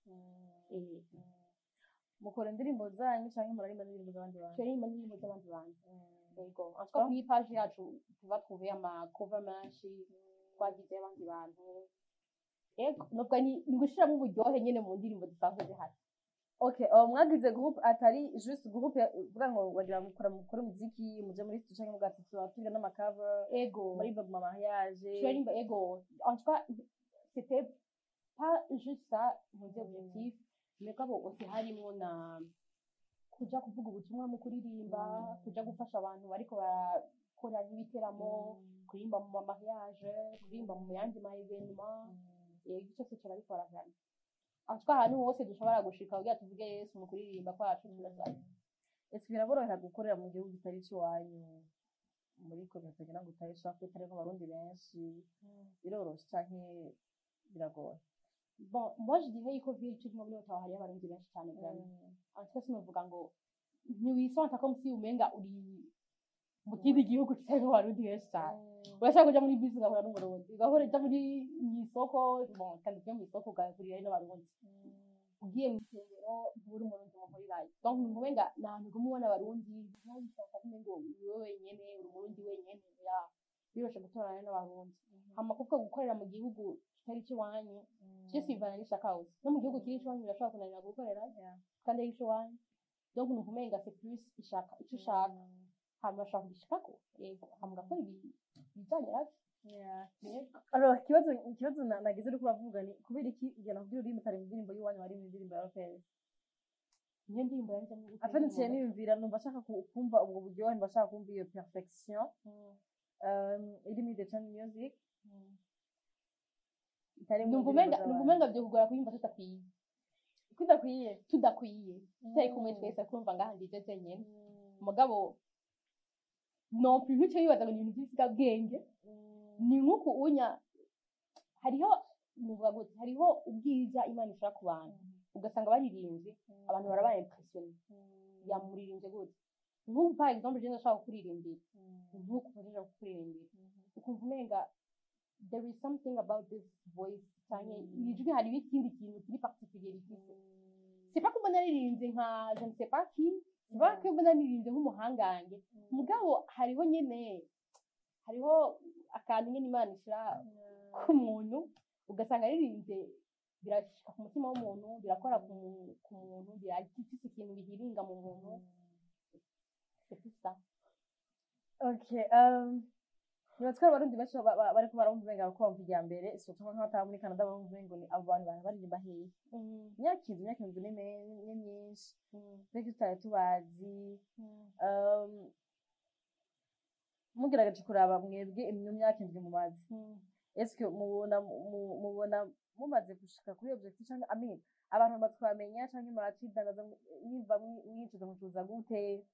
Mukora indirimbo zanyu canke muraririmba indirimbo z'abandi bantu? Turirimba indirimbo z'abandi bantu, yego. En tout cas, kuri page yacu tuba trouver ama cover menshi twagize y'abandi bantu. Yego, nubwo ni gushiramo uburyohe nyene mu ndirimbo zisanzwe zihari. Okay, mwagize groupe atari juste groupe uvuga ngo wagira mukora umuziki, muje muri studio canke mugatatu tugira n'ama cover? Ego. Muri mu mariage? Turirimba, ego. En tout cas, c'était pas juste ça nos objectifs, mais kabo aussi harimo na kuja kuvuga ubutumwa mu kuririmba, kuja gufasha abantu bariko barakora nk'ibiteramo, kuririmba mu ma mariage, kuririmba mu yandi ma événement. Yego, icyo cyose turabikora vraiment. En tout cas, ahantu hose dushobora gushika kugira tuvuge Yesu mu kuririmba kwacu, turazayo. Ese biraborohera gukorera mu gihugu kitari icy'iwanyu, muri communauté ngira ngo utari ushaka, itari abarundi benshi? Biroroshe canke biragoye? Bon, moi je dirais yuko ville turimo muri Ottawa hariyo abarundi benshi cyane vraiment. En tout cas, sinovuga ngo ntiwisanta comme si umenga uri mu kindi gihugu kitarimo abarundi benshi cyane. Urashaka kuja muri bisi ugahura n'umurundi, ugahora uja muri mw'isoko, bon, kandi ugiye mw'isoko ugahurirayo n'abarundi, ugiye mw'isengero ntubura umurundi muhurirayo. Donc numva umenga ni ahantu uguma ubona abarundi, ntiwisanta ko umengo uri wowe wenyene, uri umurundi wenyene. Ya, biroshe gutorana n'abarundi. Hama kuvuga gukorera mu gihugu kitari icy'iwanyu, je sivana n'ishaka hose. No mu gihugu kiri icy'iwanyu birashobora kunanira gukorera kandi ari icy'iwanyu. Donc numva umenga c'est plus ishaka, icyo ushaka, hama ushaka kugishikako, yego, hama ugakora ibijanye navyo. Yego. Alors, ikibazo nagize uriko uravuga ni kubera iki igena kugira uririmba utari mu ndirimbo y'iwanyu, wari mu ndirimbo ya Lopez? Niyo ndirimbo yanjye. Afite niciye niyumvira, numva ashaka kumva ubwo buryohe, numva ashaka kumva iyo perfection iri muri The Chain Music itari mu Numva ndirimbo umenga z'abandi. Numva umenga vyokugora kuyumva tudakwiye. Kudakwiye? Tudakwiye, tutari kumwe twese. Kumva ngaha ndije jenyene, mugabo non plus ntuce wibaza ngo ni ibintu by'insigabwenge. Ni nk'uku unya hariho, nuvuga gute, hariho ubwiza Imana ishira ku bantu, ugasanga baririmbye abantu barabaye impressionnés: "Yamuririmbye gute?" Nk'ubu par exemple, je ndashaka kukuririmbira nk'uku mpejeje kukuririmbira, ukumva umenga there is something about this voice, canke iri jwi hariho ikindi kintu kiri particulier rifise. C'est pas ko mbona naririmbye nka je ne sais pas qui, c'est pas ko mbona naririmbye nk'umuhangange, mugabo hariho nyene, hariho akantu nyene Imana ishira ku muntu, ugasanga aririmbye birashika ku mutima w'umuntu, birakora ku muntu, birafise ikintu bihiringa mu muntu. C'est tout ça. Okay, nibaza ko abarundi benshi bariko barumva umenga ko bumva irya mbere, surtout nk'abataba muri Canada, bumva umengo ni abo bantu baririmba hehe? Imyaka 7 ni myinshi, mbega tutari tubazi. Mugerageje kuraba mwebwe imyo myaka 7 mumaze, eske mubona mumaze gushika kuri objectif, canke, I mean, abantu bamaze kubamenya, canke muracidandaza, mwiva mwicuza mucuza gute,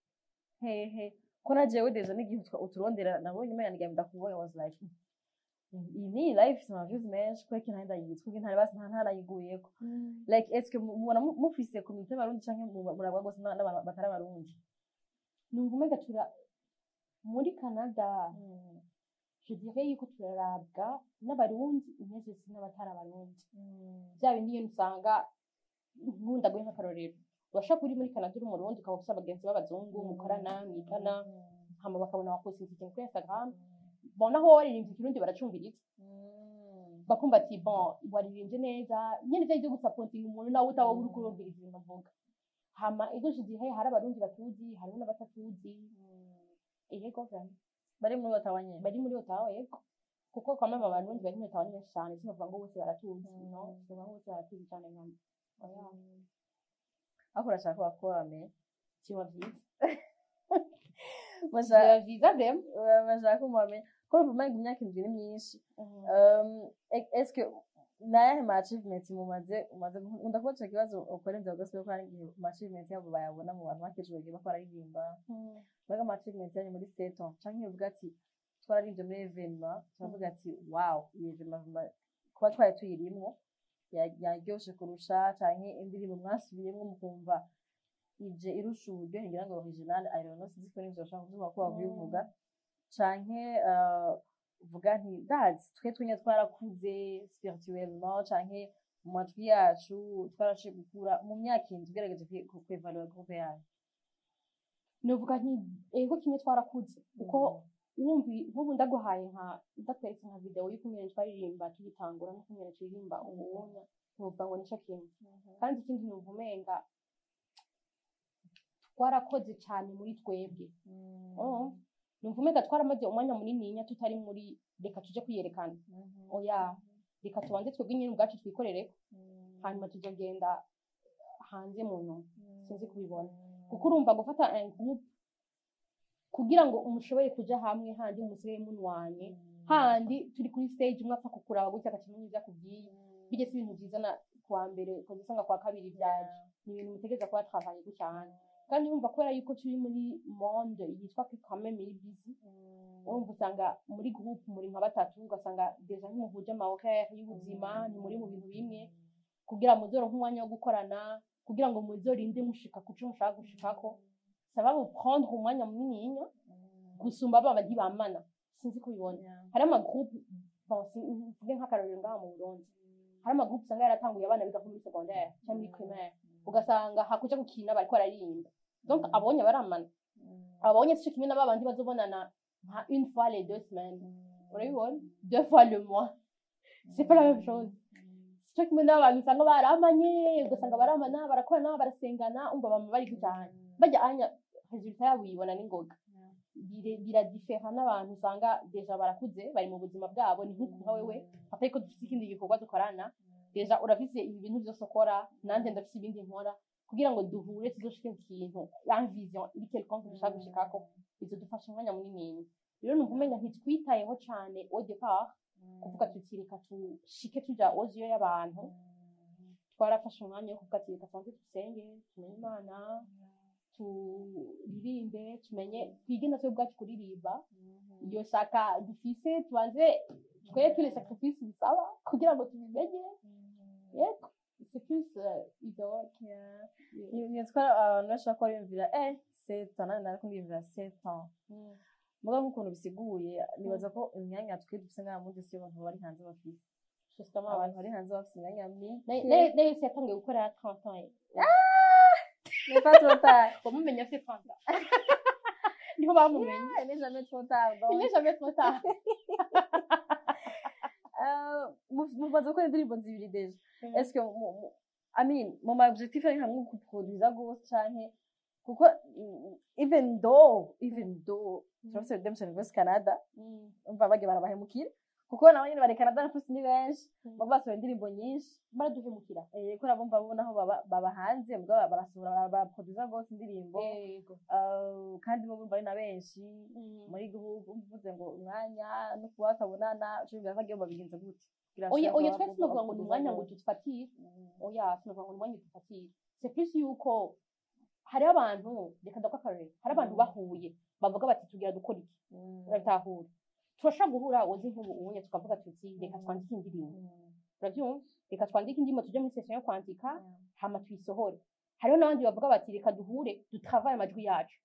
hehe? Ko na jewe déjà n'igihe uturondera nabonye umenga nigamye ndakubonye, I was like: "Iyi ni life ifise ama views menshi, kubera ko ntari ndayizi, kuko ntari basi ntanayiguyeko." Like, eske mubona mufise communauté y'abarundi, canke murabwa gose n'abantu batari abarundi? Numva umenga tura muri Canada, je dirais yuko turarabwa n'abarundi intege n'abatari abarundi. Bya bindi nyene usanga nkunda guha nk'akarorero: urashobora kuba uri muri Canada uri umurundi, ukaba ufise abagenzi b'abazungu mukorana, mwigana. Hama bakabona wapostinze ikintu kuri Instagram, bon, naho waririmbye Ikirundi baracumviriza, bakumva ati bon, waririmbye neza nyene. Vya byo gusapotinga umuntu nawe utaba uri kurumviriza ibintu mvuga. Hama ego, je dirais hari Abarundi batuzi, hariho n'abatatuzi, yego, vraiment. Bari muri Ottawa nyene? Bari muri Ottawa, yego, kuko quand même Abarundi bari muri Ottawa ni benshi cyane. Sinovuga ngo bose baratuzi, no, sinovuga ngo bose baratuzi cyane nka oya. Ariko urashaka ko bamenya? Kiba vyiza. Bashaka Kiba vyiza vraiment. Bashaka ko mubamenya, ko urumva umenga imyaka 7 ni myinshi. Est-ce que nayahe ma achievements mumaze nkunda kubaza ico kibazo ukora inzira gospel, ko hari igihe ma achievements yabo bayabona mu bantu bakejwe bagiye bakora baririmba. Mbega ama achievements yanyu muri 7 ans, canke uvuga ati twararimbye muri événement, turavuga ati wow, iyi événement vraiment kuba twari tuyirimwo yaryoshe kurusha, canke indirimbo mwasubiyemwo mukumva ije irusha uburyohe, ngira ngo original, I don't know, sinzi ko nivyo bashaka kuvuga ko babivuga, canke uvuga nti ndazi twe twinye twarakuze spirituellement, canke mu matwi yacu twarashe gukura mu myaka 7, ugerageje kwevaluer groupe yanyu? Novuga nti ego, kimwe twarakuze, kuko wumvi nk'ubu ndaguhaye nka ndakweretse nka video y'ukungene twaririmba tugitangura n'ukungene turirimba ubunya, ntuvuga ngo nico kimwe. Kandi ikindi, numva umenga twarakoze cyane muri twebwe. Oh, numva umenga twaramaze umwanya munininya tutari muri reka tuje kwiyerekana, oya, reka tubanze twebwe nyine ubwacu twikorere, hanyuma tuzogenda hanze mu nyuma. Sinzi kubibona, kuko urumva gufata un groupe kugira ngo umushobore kuja hamwe, handi musigaye munwanye, handi turi kuri stage umwe apfa kukuraba gutya agacamenya ivyo akubwiye, bijye si ibintu vyiza. Na kuwa mbere ukaza usanga kuwa kabiri vyaje, ni ibintu mutegereza kuba travailler cyane. Kandi urumva kubera yuko turi muri monde yitwa que quand même iri busy, urumva usanga muri groupe muri nka batatu, ugasanga déjà ntimuhuje ama horaire y'ubuzima, ntimuri mu bintu bimwe kugira muzoronke umwanya wo gukorana, kugira ngo muzorinde mushika kuco mushaka gushikako, ça va vous prendre umwanya munininya gusumba baba ntibamana. Sinzi kubibona. Hari ama groupe, bon, mvuge nk'akarorero ngaha mu Burundi, hari ama groupe usanga yaratanguye abana biga nko muri secondaire cyangwa muri primaire, ugasanga hakuja gukina bariko bararirimba. Donc abonye baramana, abonye sico kimwe n'ababandi bazobonana nka une fois les 2 semaines, urabibona, deux fois le mois, c'est pas la même chose. Sico kimwe n'abantu usanga baramanye, ugasanga baramana, barakorana, barasengana, umva bama bari gutahana bajya anya, résultat yabo uyibona n'ingoga. Biradifera n'abantu usanga déjà barakuze, bari mu buzima bwabo. Ni nk'uku nka wewe, atari ko dufite ikindi gikorwa dukorana, déjà urafise ibi bintu byose ukora, nanjye ndafise ibindi nkora, kugira ngo duhure tuzoshike ku kintu, ya vision iri quelconque dushaka gushikako, bizodufasha umwanya munini. Rero numva umenga ntitwitayeho cane au départ kuvuga tuti reka tushike tuja aux yeux y'abantu. Twarafashe umwanya wo kuvuga ati reka tubanze dusenge, tumenye Imana, turirimbe, tumenye, twige natwe ubwacu kuririmba. Iyo shaka dufise, tubanze twere tous les sacrifices bisaba kugira ngo tubimenye. Yego, c'est plus ivyo. Nitwa abantu benshi bakora biyumvira 7 ans, nanjye nariko ndiyumvira 7 ans. Muga nk'ukuntu bisiguye, nibaza ko imyanya twe dufise ngaha muri si abantu bari hanze bafise. Justement. Abantu bari hanze bafise imyanya mike. Nayo yose yatangiye gukora 30 ans. N'est pas trop tard. Wamumenye afite 30 ans, niho bamumenye. Il n'est jamais trop tard, donc. Il n'est jamais trop tard. Mumaze gukora indirimbo zibiri déjà. Est-ce que I mean, mu ma objectif ari hamwe kuproduza gose, canke kuko even though turafise Redemption Voice Canada, umva bagiye barabahemukira, kuko nabo nyene bari Canada na ni benshi, baba basohoye indirimbo nyinshi. Baraduhemukira. Ko nabo mva naho baba hanze, mugabo barasohora, baraproduza gose indirimbo. Kandi bo bumva ari na benshi muri gihugu, mvuze ngo umwanya no kuba batabonana, ushobora bagiye babigenza gute kugira Oya, bashobore oya, kuba twese sinovuga ngo ni umwanya ngo baproduza? dufatire. Oya, sinovuga ngo ni umwanya dufatire, c'est plus yuko hariho abantu, reka ndakwa akarorero, hari abantu bahuye bavuga bati tugira dukora iki. Urabitahura, turashobora guhura uzi nk'ubu unye tukavuga tuti reka twandike indirimbo, urabyumva, reka twandike indirimbo, tujye muri session yo kwandika, hama tuyisohore. Hariho n'abandi bavuga bati reka duhure dutravaye amajwi yacu.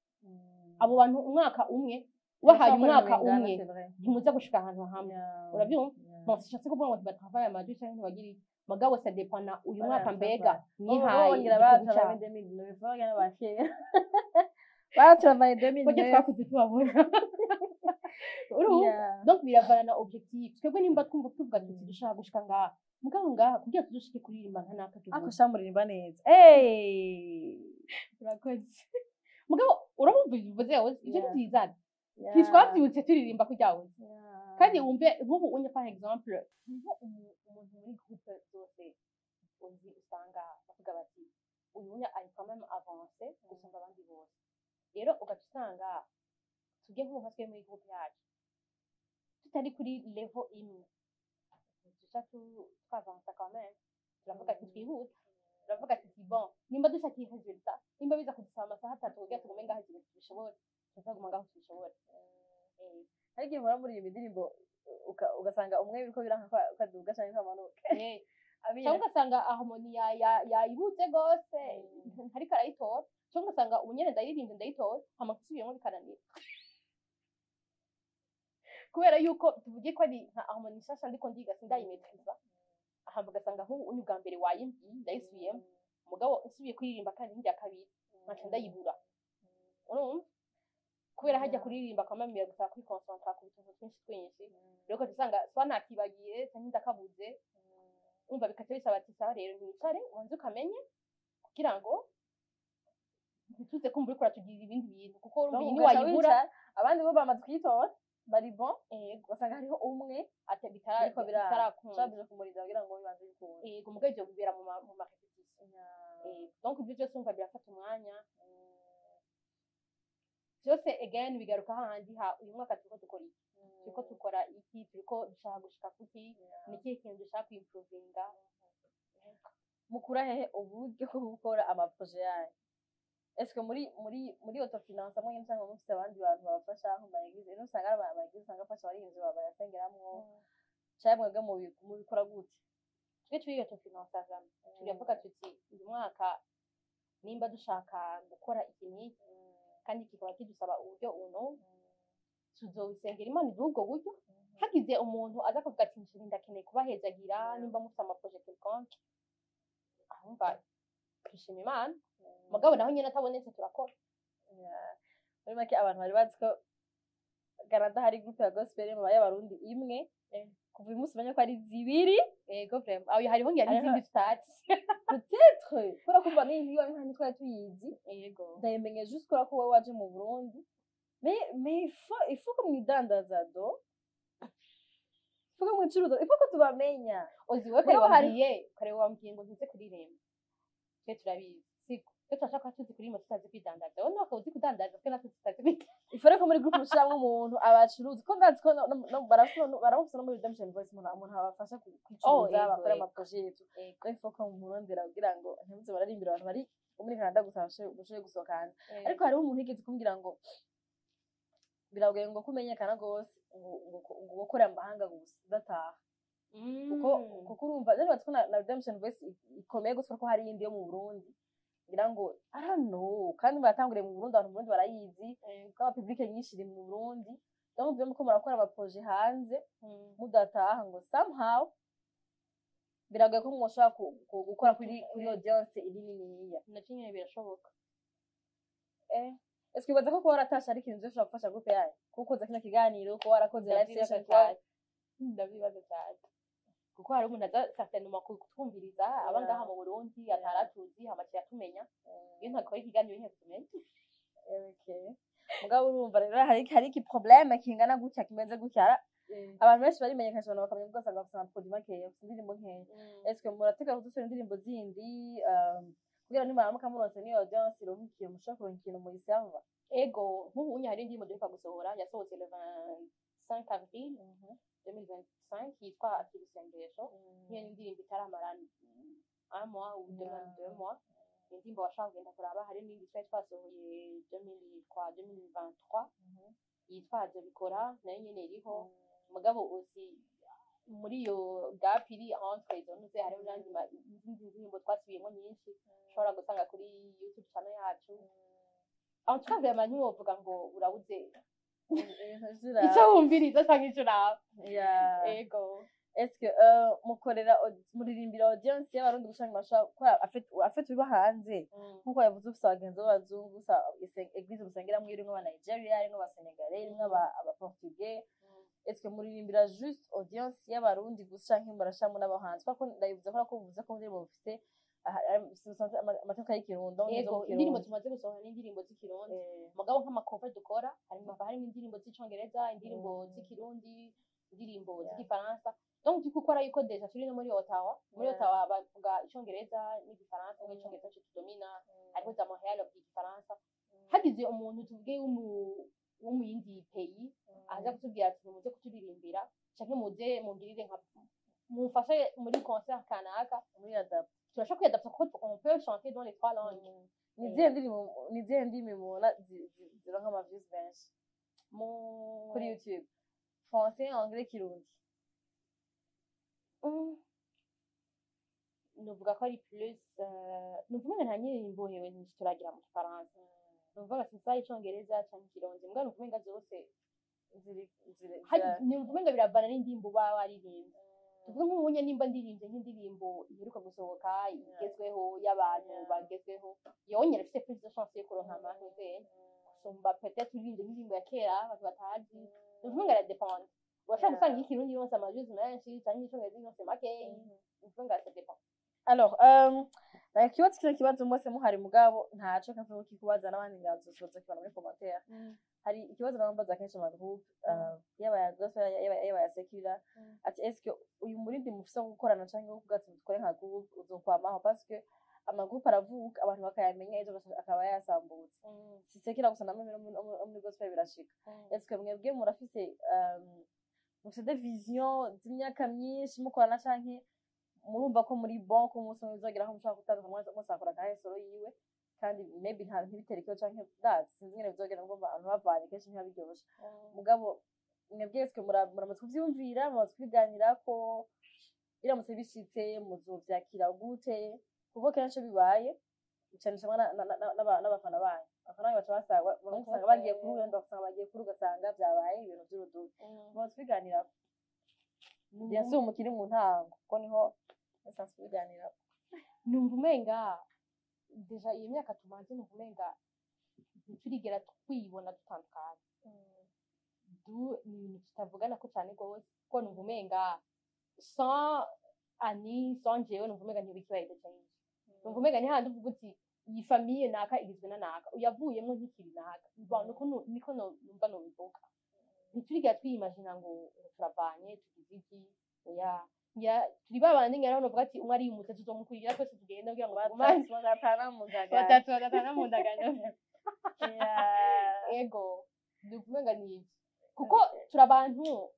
Abo bantu umwaka umwe wahaye umwaka umwe, ntimuza gushika ahantu hamwe, urabyumva. Bon, sishatse kuvuga ngo ntibatravaye amajwi canke ntibagire iki, mugabo ça dépend na uyu mwaka mbega nihaye bongera igikorwa cabo. baza. Batravaye Burya 2009. twakuze tubabona, urumva? Donc biravana na objectif. Twebwe nimba twumva tuvuga tuti dushaka gushika ngaha, mugabo ngaha kugira tudushike kuririmba nka naka, Ako tuvuga. sha, muririmba neza. Hey! Urakoze, mugabo urabumva bivuze wowe ivyo ntivyizana. Ntitwavyutse turirimba kurya wowe. Kandi wumve nk'ubu unye, par exemple, hariho umuntu muri groupe zose uzi, usanga bavuga bati uyu unya ari quand même avancé gusumba abandi bose. Rero ugaca usanga tujye nk'ubu nka twe muri groupe yacu tutari kuri level imwe, duca twavansa quand même. Turavuga ati twihuta, turavuga ati bon, nimba dushaka iyi résultat, nimba biza kudusaba amasaha 3 kugira tugume ngaho igihe tubishobore, tuzaguma ngaho tubishobore. Hari igihe muhora muririmba indirimbo, ugasanga umwe biriko biranka ko kaduga canke kamanuka. Abira. Cyangwa ugasanga harmonie yayibuze rwose, ntariko arayitora, cyangwa ugasanga ubu nyene ndayiririmbye ndayitora, hama gusubiyemo bikananira, kubera yuko tuvuge ko ari nka harmonie nshasha ndiko ndiga, sindayimetriza. Hama ugasanga nk'ubu unyu bwa mbere wayimbwiye ndayisubiyemo, mugabo nsubiye kuririmba kandi nk'irya kabiri nkaca ndayibura, urumva? Kubera hajya kuririmba kamamira gusaba kwiconcentra ku tuntu twinshi twinshi. Rero ugaca usanga swa nakibagiye canke ndakabuze, umva, bikaca bisaba ati sawa rero, ntiwicare ubanze ukamenye kugira ngo ntituze kumva uriko uratugirira ibindi bintu, kuko urumva iyi Donc ugaca niwayibura. wicara, abandi bo bamaze kuyitora, bari bon, Ego. ugasanga hariho umwe ate biriko biranga. bitarakunda. Ushobora kumuriza kugira ngo bibanze bikunde. Ego, mugabo ivyo bibera mu ma répétition. Donc ibyo byose umva birafata umwanya byose. Again bigaruka hahandi ha uyu mwaka turiko dukora iki, turiko dukora iki, turiko dushaka gushika kuki, ni ikihe kintu dushaka kuimprovinga. Mukura hehe uburyo bwo gukora amaprojet yanyu? Est-ce que muri autofinance mwe, cyangwa mufise abandi bantu babafasha nko mu ma église? Rero usanga ari ama église usanga afasha abaririmbyi bayasengeramwo, canke mwebwe mubikora gute? Twe turi autofinance vraiment. Turavuga tuti uyu mwaka nimba dushaka gukora iki n'iki kandi kikaba kidusaba uburyo uno, tuzobisengera Imana iduhe ubwo buryo. Hagize umuntu aza kuvuga ati nshiri ndakeneye kubahezagira, nimba mufite amaprojet quelconque, ahumva dushima Imana. Mugabo naho nyene atabonetse turakora. Yeah. Muri make abantu bari bazi ko Canada hari groupe ya gospel mu y'Abarundi imwe, kuva uyu munsi umenye ko ari zibiri. Ego, vraiment, aho hariho ngira n'izindi tutazi. Peut-être, kubera kumva n'iyi ntiba ntitwari tuyizi. Ndayimenye juste kubera ko wowe waje mu Burundi. Mais il faut ko mwidandaza do, il faut ko mwicuruza, il faut ko tubamenya. Uzi we kare Mugabo wambwiye ngo ntuze kuririmba, twe turabizi siko? Twe turashaka kuba tuzi kuririmba tutazi kwidandaza, wowe nawe ukaba uzi kudandaza, twe natwe tutazi kwidandaza. Il faut ko muri groupe mushiramwo umuntu abacuruzi, ko ndazi ko baramufise no muri Redemption Voice, umuntu abafasha kwicuruza, bakora amaprojet yetu. Ego. Il faut ko murondera kugira ngo ntimuze bararimbira abantu bari muri Canada gusa, bashoboye gusohoka hanze. Ariko hariho umuntu yigeze kumbwira ngo biragoye ngo kumenyekana gose ngo gukorera mu mahanga gusa udataha, kuko urumva rero bazi ko na Redemption Voice ikomeye gose, ko hari iyindi yo mu Burundi, ngira ngo I don't know, kandi baratanguriye mu Burundi, abantu mu Burundi barayizi, kuko ama public nyinshi iri mu Burundi. Donc muvyo muko murakora amaprojet hanze mudataha, ngo somehow biragoye ko mwoshobora gukora kuri audience iri niniya. Navyo nyene birashoboka. Est-ce que wibaza ko kuba waratashe ari ikintu gishobora gufasha groupe yayo, kuko ukoze kino kiganiro, kuba warakoze live Ndavyibaza session, cane, ndavyibaza cane, kuko hari umuntu aza certainement kutwumviriza aba ngaha mu Burundi ataratuzi, hama atumenya iyo ntakora ikiganiro ntiyatumenya. Okay. Mugabo urumva rero hari iki problème kingana gutya, kimeze gutya, abantu benshi barimenyekanisha, abantu bakamenya, ugasanga bafise amaproduit makeya, bafise indirimbo nkeya. Est-ce que murateganya kudusubira indirimbo zindi, kugira nimuramuka muronse niyo audience ironka ikintu, mushobora kuronka ikintu muyiserva? Ego, nk'ubu unye hari indirimbo duheruka gusohora, yasohotse le 25 avril 2025, yitwa Akira Isengesho. Nk'iyo ni indirimbo itaramara un mois ou deux, même 2 mois. Ni indirimbo washaka kugenda kuraba. Hari n'indi twari twasohoye 2003, 2023, yitwa Azobikora, nayo nyene iriho. Mugabo uzi muri iyo gap iri entre izo ntuze, hariho n'andi izindi ndirimbo twasubiyemo nyinshi ushobora gusanga kuri YouTube channel yacu. En tout cas, vraiment ntiwovuga ngo urabuze Ibintu icyo wumviriza canke ico uraba. Ego. Est-ce que mukorera muririmbira audience y'Abarundi gusa, mashaka gukora afite uba hanze, nkuko yavuze, ufise abagenzi b'abazungu gusa, église musengeramwo irimwo aba Nigeria, irimwo aba Senegalais, irimwo aba Portugais, est-ce que muririmbira juste audience y'Abarundi gusa, canke murashamwo n'abo hanze? Kubera ko ndabivuze kubera ko uvuze ko indirimbo mufise amateka y'Ikirundo. Yego, indirimbo tumaze gusohora ni indirimbo z'Ikirundi, mugabo nk'ama cover dukora harimo, haba harimo indirimbo z'Icongereza, indirimbo z'Ikirundi, indirimbo z'Igifaransa. Donc du coup, kubera yuko déjà turi no muri Ottawa, muri Ottawa bavuga Icongereza n'Igifaransa, ngo Icongereza cyo tudomina, hariho za Montreal bavuga Igifaransa. Hagize umuntu, tuvuge wo mu yindi pays, aza kutubwira ati muze kuturirimbira canke muze mungirire nka mumfashe muri concert kanaka, muri adapt turashobora kwiyadapta kuko on peut chanter dans les trois langues. Ni izihe ndimi mubona zironka ama views menshi mu kuri YouTube? Français, anglais, Kirundi? Nuvuga ko ari plus nuvuga nta ndirimbo hewe nyinshi turagira mu Gifaransa, nuvuga c'est ça, Icongereza canke Ikirundi, mbwa nuvuga nga zose ziri Nuvuga nga biravana n'indirimbo uba waririmbye. Tuvuge nk'ubunye nimba ndirimbye nk'indirimbo iheruka gusohoka, igezweho, y'abantu bagezweho, yonyene ifise plus de chance yo kuronka amahirwe gusumba peut-être uririmbye nk'indirimbo ya kera abantu batazi. Nuvuga nga iradependa, urashobora gusanga Ikirundi yonse ama views menshi canke Icongereza yonse makeyi. Nuvuga nga ça dépend. Alors, ikibazo, kino kibazo mwese muhari, mugabo ntaco kavuga kikubaza n'abandi ngazosoza kibana muri commentaire. Hari ikibazo nambaza kenshi mu groupe, yaba ya gospel, yaba ya secular, ati est-ce que uyu murindi mufise wo gukorana canke wo kuvuga ati dukore nka groupe uzokwamaho? Parce que ama groupe aravuka, abantu bakayamenya, ejo akaba yasambutse. Si secular gusa, namwe no muri gospel birashika. Est-ce que mwebwe murafise mufise des visions z'imyaka myinshi mukorana, canke murumva ko muri bon, ko umunsi umwe bizogera aho mushobora gutandukana, mwese akora kahe solo yiwe, kandi maybe nta ntibitere ikibazo, canke that sinzi ingene bizogera ngo abantu bavanye, kenshi ntibiba biryoshe. Mugabo mwebwe eske muramaze kuvyumvira, muramaze kubiganirako? Biramutse bishitse muzovyakira gute? Kuko kenshi bibaye bicanishamwe n'abafana banyu, abafana banyu baca basanga, bamwe usanga bagiye kuri uyu, ugasanga bagiye kuri, ugasanga vyabaye ibintu vy'urudubi. Mumaze kubiganirako? Bien sûr mukiri mu ntango, kuko niho musanzwe kubiganirako. Numva umenga déjà iyo myaka tumaze, numva umenga ntiturigera twibona dutandukanye. Du ni ibintu tutavugana ko cyane rwose, kuko numva umenga sans Ani, sans jewe, numva umenga ntibikibaye change. Numva umenga ni handi uvuga uti iyi famille naka igizwe na naka, uyavuyemo ntikiri naka. Bon, niko niko numva nobivuga. Ntiturigera twiyimagina ngo turavanye, tugize iki, oya. Ya, turi babandi ngera hano uvuga ati umwe ariyumutse tuzomukurikira twese, tugenda kugira ngo tugumane. Batatu bagatana mu ndagano. Batatu bagatana mu ndagano. Ego, ni ukuvuga ni ibyo, kuko turi abantu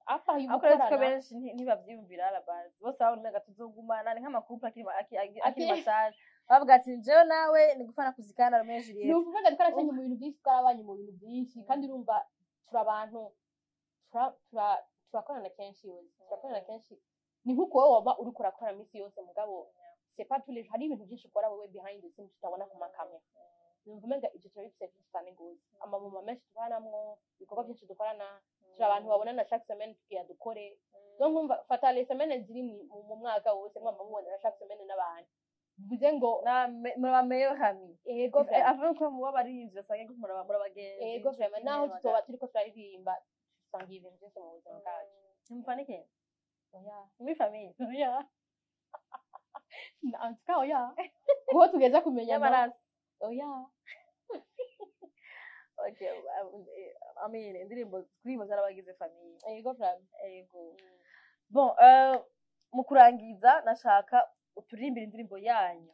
apa Ariko uretse ko gukorana. Benshi ntibavyiyumvira à la base, bose babona umenga tuzogumana, ni nk'ama couple akiri mashasha, bavuga ati jewe nawe ni gufana kuzikana Romeo Ni Juliet. ukuvuga twaracanye mu bintu byinshi, twarabanye mu bintu byinshi, kandi urumva turi abantu turakorana kenshi yose, turakorana kenshi. Ni nk'uko wowe waba uriko urakora minsi yose, mugabo c'est pas tous les jours. Hari ibintu byinshi ukora wowe behind the scenes tutabona ku makamera. Numva umenga ibyo turabifise byinshi cyane gose, ama moments menshi tubanamwo, ibikorwa byinshi dukorana. Turi abantu babonana chaque semaine tugira dukore. Donc numva fata les semaines ziri mu mwaka wose, mwamba mubonana chaque semaine n'abantu, bivuze ngo Muraba meilleur ami. Ego, vraiment. Avant ko muba abaririmbyi basange ko muraba abagenzi. Ego, vraiment, naho tutoba turiko turaririmba, dusangiye ibintu byinshi mu buzima bwacu. Ntimupfana ikintu Oya. muri famille? Oya, en tout cas oya, kuko tugeza kumenya Y'amaraso? Oya. Okay, I mean, indirimbo kuririmba zarabagize famille. Ego, vraiment. Ego. Bon, mu kurangiza nashaka uturirimbire indirimbo yanyu,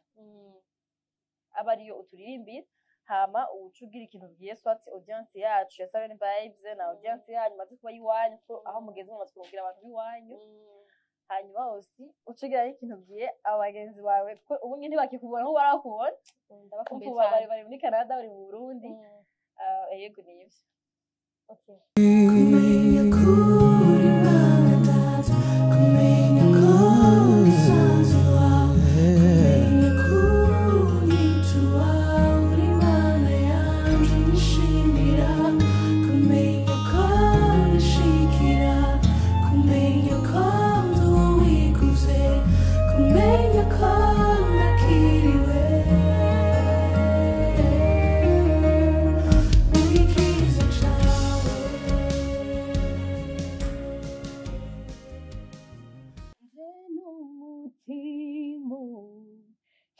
aba ariyo uturirimbira, hama uca ugira ikintu ubwiye soit audience yacu ya Seven Vibes na audience yanyu maze kuba iwanyu, ko aho mugeze mumaze kubwira abantu b'iwanyu. Hanyuma aussi uca ugira ikintu ubwiye abagenzi bawe, kuko ubu nyine ntibakikubona aho barakubona, Ndabakumbuye kuko bari cyane. Bari muri Canada, bari mu Burundi. Yego, ni ivyo. Okay. Kumenya kuri Imana Data, kumenya ko umusanzu wawe, kumenya kuri tuwawe uri Imana yanje nishimira, kumenya ko nishikira, kumenya ko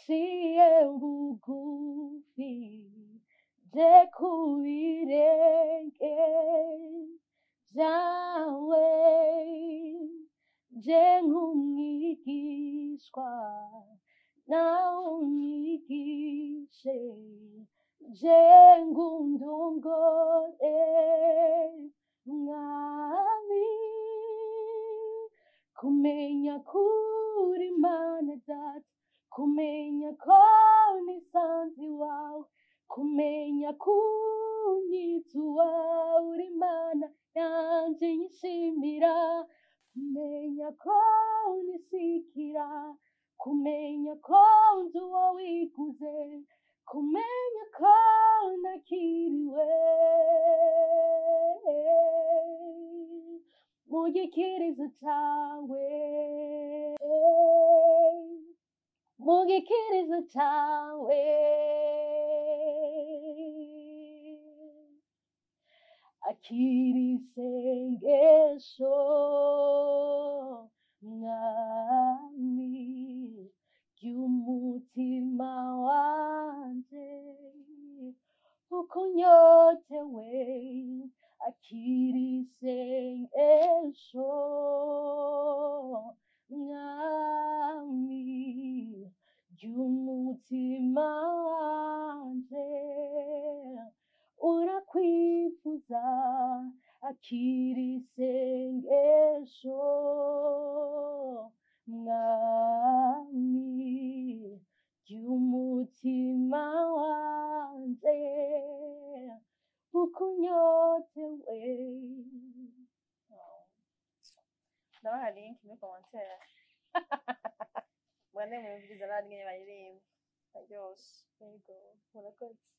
Ciye bugufi je ku birenge byawe, je nk'umwigishwa nawe unyigishe, je ngundongore Mwami. Kumenya kuri Imana Data, kumenya ko nisanze iwawe, kumenya kunyita uwawe, uri Imana yanje nyishimira, kumenya ko unisikira, kumenya ko nzi uwo wiguze, kumenya ko nakiriwe mu gikirizo cawe, mu gikirizo cawe. Akira isengesho Mwami ry'umutima wanje, uko unyotewe. Akira isengesho Mwami ry'umutima wanje, urakwifuza. Akira isengesho Mwami ry'umutima wanje, uko unyotewe. Ndabaha link muri commentaire, mwande mwumviriza n'abandi nyene baririmba, baryoshe. Yego, murakoze.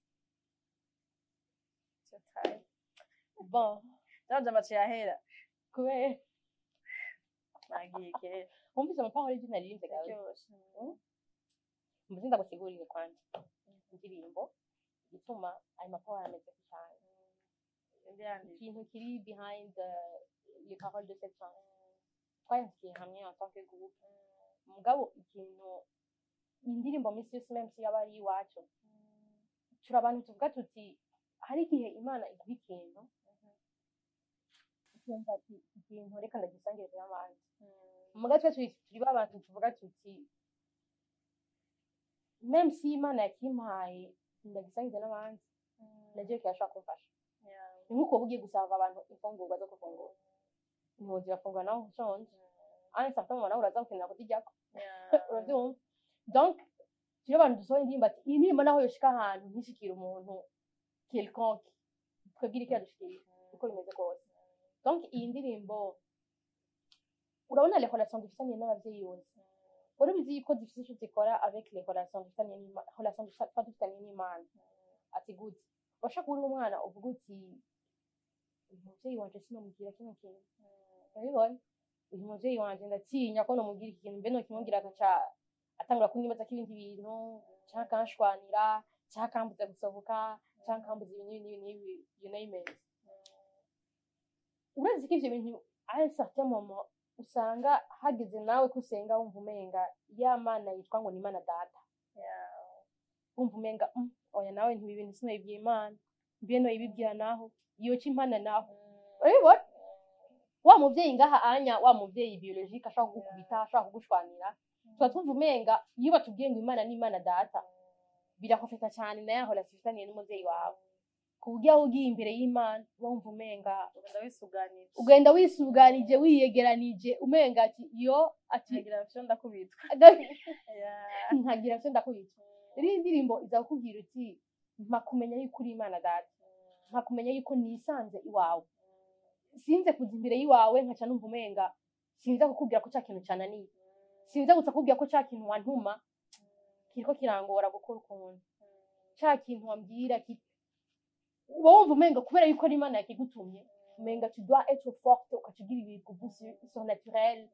It's your time. Bon. Ndabanje amaciye ahera. Kubera Nagiye kera. Wumvise ama paroles y'ivyo naririmbye gawe? Baryoshe. Mbuze ndagusigurire kwanje indirimbo igituma ayo ma paroles ameze cyane. Indi yanditse. Ikintu kiri behind les paroles de cette chanson, twayandikiye hamwe en tant que groupe, mugabo ikintu indirimbo misi yose, même si yaba ari iwacu, turi abantu tuvuga tuti hari igihe Imana iguha ikintu ukumva ati iki kintu reka ndagisangire n'abandi. Muga twe turi ba bantu tuvuga tuti même si Imana yakimpaye ndagisangize n'abandi, navyo kirashobora kumfasha. Ni nk'uko uba ugiye gusaba abantu imfungurwa zo gufungura, ntiwoza urafungura nawe ushonje, ane certain moment nawe uraza gukenera kuziryako, uravyumva? Donc turi abantu dusohora indirimbo ati iyi ndirimbo naho yoshika ahantu ntishikire umuntu quelconque, twebwe iriko iradushikira uko bimeze kose. Donc iyi ndirimbo, urabona les relations dufitaniye n'abavyeyi yose, urabizi yuko zifise ico zikora avec les relations dufitaniye relation tuba dufitaniye n'Imana. Ati gute? Urashaka uri umwana uvuga uti uyu muvyeyi wanje sinomubwira kino kintu, urabibona? Uyu muvyeyi wanje ndatinya ko nomubwira iki kintu, mbe nokimubwira agaca atangura kunyibaza ko ibindi bintu, canke akanshwanira, canke akambuza gusohoka, canke akambuza ibi n'ibi n'ibi n'ibi, you name it. Urazi ko ivyo bintu à un certain moment usanga hageze nawe ko usenga wumva umenga ya Mana yitwa ngo ni Imana Data, wumva umenga oya nawe ntibi bintu sinabibwira Imana, mbe noyibibwira naho yoca impana naho, urabibona? Wa muvyeyi ngaha anya, wa muvyeyi biologique ashobora kugukubita, ashobora kugushwanira, tuba twumva umenga iyo batubwiye ngo Imana ni Imana Data, birakofeta cyane na ya relation ufitaniye n'umuvyeyi wawe, ku buryo aho ugiye imbere y'Imana wumva umenga Ugenda wisuganije. Ugenda wisuganije, wiyegeranije, umenga ati yo ati Nkagira vyo ndakubitwa. Nkagira vyo ndakubitwa. Rero iyi ndirimbo iza kukubwira uti mpa kumenya yuko uri Imana Data, mpa kumenya yuko nisanze iwawe, sinze kuza imbere y'iwawe nkaca numva umenga sinza kukubwira ko ca kintu cananiye, sinza gusa kukubwira ko ca kintu wantuma kiriko kirangora gukora, ukuntu ca kintu wambwira uba wumva umenga kubera yuko ari Imana yakigutumye, umenga tu dois être forte, ukaca ugira ibiguvu surnaturel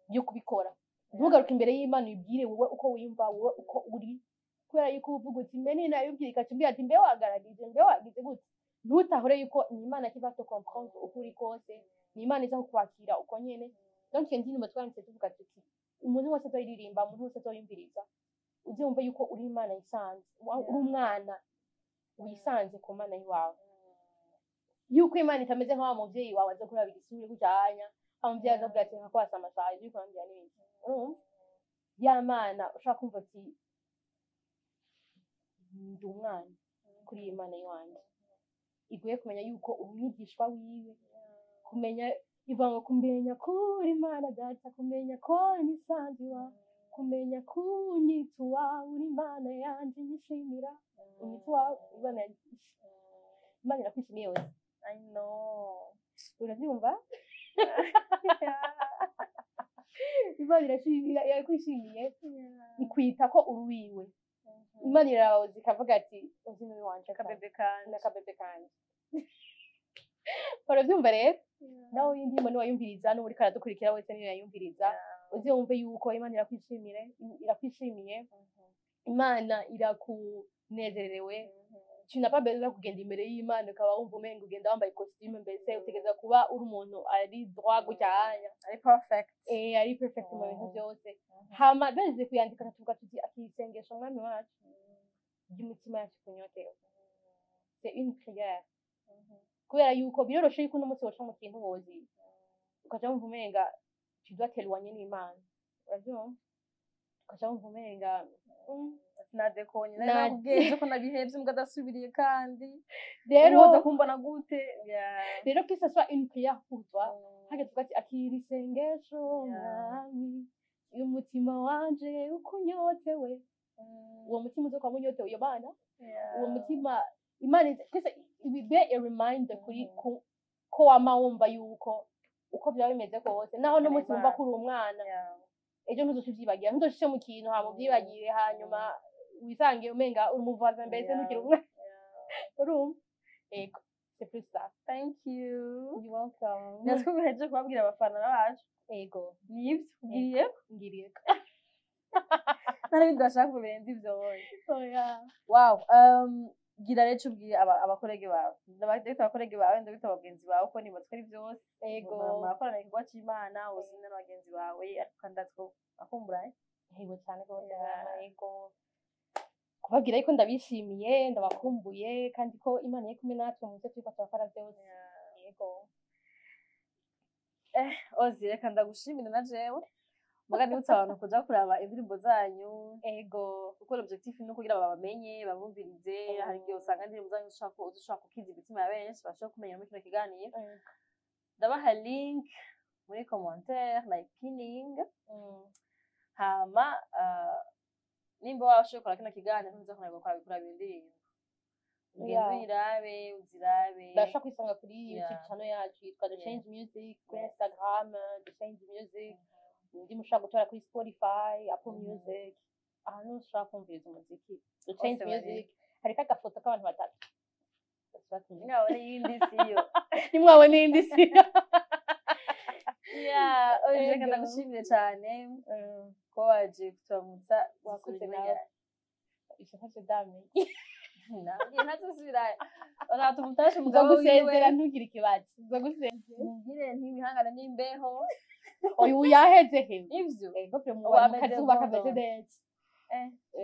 yo kubikora. Ntugaruke imbere y'Imana uyibwire wowe uko wiyumva, wowe uko uri, kubera yuko uvuga uti mbe ninayibwira ikaca umbwira ati mbe wagaragije, mbe wagize gute. Ntutahure yuko ni Imana qui va te comprendre uko uri kose, ni Imana iza kukwakira uko nyene. Donc iyo ndirimbo twanditse tuvuga tuti umuntu wese azoyiririmba, umuntu wese azoyumviriza. Uzumva yuko uri Imana yisanze, uri umwana wisanze ku Mana y'iwawe, yuko Imana itameze nka wa muvyeyi wawe aza kuraba igisura kujanya, wa muvyeyi aza kugira ati nka kwasa amasaha ivyo kurambwira n'ibindi. Urumva ya Mana ushaka kumva ati ndi umwana kuri iyi Mana y'iwanje, iguye kumenya yuko umwigishwa wiwe, kumenya ivuga ngo kumenya kuri Imana Data, kumenya ko nisanze iwawe, kumenya kunyita uwawe, uri Imana yanje nyishimira, unyita uwawe. Imana Imana irakwishimiye wese. I know. Urabyumva? Imana irakwishimiye, ikwita ko uri uwiwe. Imana irabaza ikavuga ati uzi n'uyu wanje Akabebe kanje. N'akabebe kanje. Urabyumva rero nawe iyi ndirimbo niwayumviriza, n'uwo uriko aradukurikira wese niyo yayumviriza, uze wumve yuko Imana irakwishimire, irakwishimiye, Imana irakunezerewe. Tu n'as pas besoin kugenda imbere y'Imana ukaba wumva umenga ugenda wambaye costume, mbese utegereza kuba uri umuntu ari droit gucyanya, ari perfect. Eh, ari perfect mu bintu byose. Hama duhejeje kuyandika tuvuga tuti akisengesha Umwami wacu ry'umutima yacu kunyotewe, c'est une prière, kubera yuko biroroshe yuko uno munsi woca mu kintu wozi ukaca wumva umenga tu dois t'éloigner n'Imana. Uravyumva? Ukaca wumva umenga Nadekonye, nari nakubwiye ko nabihevye mbwa adasubiriye kandi rero uza kumbona gute? Yeah. Rero que ce soit une prière pour toi, hageze uvuga ati akira isengesho, Mwami, umutima wanje ukunyotewe. Uwo mutima uzokwama unyotewe iyo Mana, uwo mutima Imana twese ibe a reminder kuri ko wama wumva yuko uko byaba bimeze kose, naho n'umunsi wumva ko uri umwana, ejo ntuzoce uvyibagira, ntuzoce mu kintu hama uvyibagire, hanyuma wisange umenga uri umuvaza, mbese ntukiri umwana. Urumva? Ego, c'est plus ça. Thank you. You welcome. Natwe bihejeje kubabwira abafana bacu. Ego. Nibyo ubwiriye? Ngiriye. Nta n'ibindi bashaka kubirenza ivyo wowe? Oya. Wow, gira rero ico ubwiye abakorege bawe. Ndabita abakorege bawe, ndabita abagenzi bawe, ko nibaza ko ari vyose. Ego. Murakorana igikorwa c'Imana uzinda n'abagenzi bawe, ariko kandi ndazi ko bakumburaye. Ego cyane rwose. Ego, kubabwira yuko ndabishimiye, ndabakumbuye, kandi ko Imana iri kumwe natwe mu byo turiko turakora byose. Yego. Ozi, reka ndagushimire na jewe muga nibutsa abantu kuja kuraba indirimbo zanyu, Ego. kuko l'objectif ni ukugira babamenye, babumvirize. Hari igihe usanga indirimbo zanyu zishobora kukiza imitima ya benshi bashobora kumenya muri kino kiganiro. Ndabaha link muri commentaire na pining. Hama nimba washoboye gukora kino kiganiro, ntuza kunanirwa kuraba indirimbo, ugende uyirabe, uzirabe. Ndashobora kwisanga kuri YouTube channel yacu yitwa The Change Music, kuri Instagram The Change Music, indi mushobora gutora kuri Spotify, Apple Music, ahantu hose ushobora kumviriza umuziki The Change Hose bari. Music. Hariko agafoto k'abantu batatu. Nimwabona iyindi siyo. Nimwabona iyindi si. Yeah, oye, reka Ego. ndagushimire cyane ko waje kuturamutsa. Wakoze nawe. Ivyo ntavyo ndamenye. Nabwiye ntazosubirayo, uratumtashe umugabo Nzogusezera, wiwe. ntugire ikibazo, nzogusezera. Mubwire ntibihangane n'imbeho. Oyu yaheze he? Ivyo. Ego, pe mu Ubu mu ameze kazuba kameze nkondo. neza.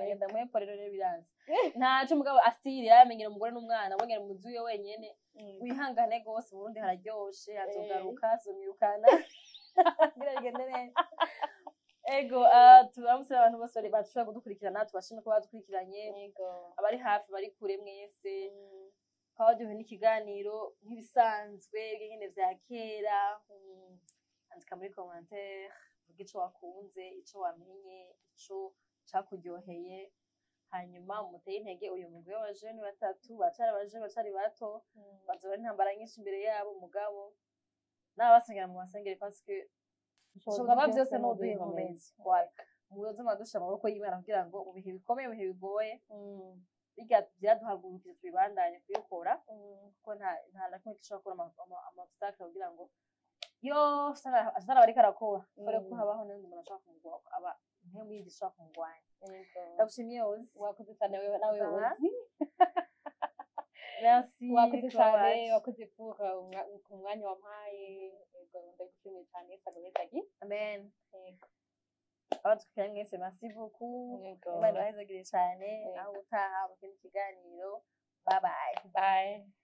Agenda mwepfo rero biranze, ntaco mugabo asiri yaramenyera umugore n'umwana, abongera mu nzu iwe wenyene. Wihangane gose, mu Burundi hararyoshe, azogaruka, azomwirukana kugira bigende neza. Ego, turamutse abantu bose bari bashobora kudukurikirana, tubashime ko badukurikiranye, Ego. abari hafi, bari kure, mwese twabaryohewe n'ikiganiro nk'ibisanzwe nyene vya kera. Andika muri commentaire, vuga ico wakunze, ico wamenye, ico cakuryoheye, hanyuma muteye intege uyu mugwi w'abajene batatu bacari abajene, bacari bato, bazoba ari intambara nyinshi imbere yabo, mugabo n'abasengera mu basengere, parce que ushobora byose n'uduha inkomezi. Voilà, muze mwadusha amaboko y'Imana kugira ngo mu bihe bikomeye, mu bihe bigoye, birya byaduhagurukije tubibandanye kubikora, kuko nta na kimwe gishobora kubura ama obstacle kugira ngo yo satani aba ariko arakora kore ko habaho n'undi muntu ashobora kumugwa, aba impemu yindi ishobora kumugwanya. Ndagushimiye Ozi. Wakoze cyane wewe nawe. Ça va? Ozi. Merci Wakoze kuba cyane. waje. Wakoze pour ku mwanya wampaye. Ego, ndagushimiye cyane, sagomezagi. Amen. Ego. Abadukurikiranye mwese, merci beaucoup. Yego. Imana ibahezagire cyane. Yego. Aho utaha mu kindi kiganiro. Bye bye. Bye.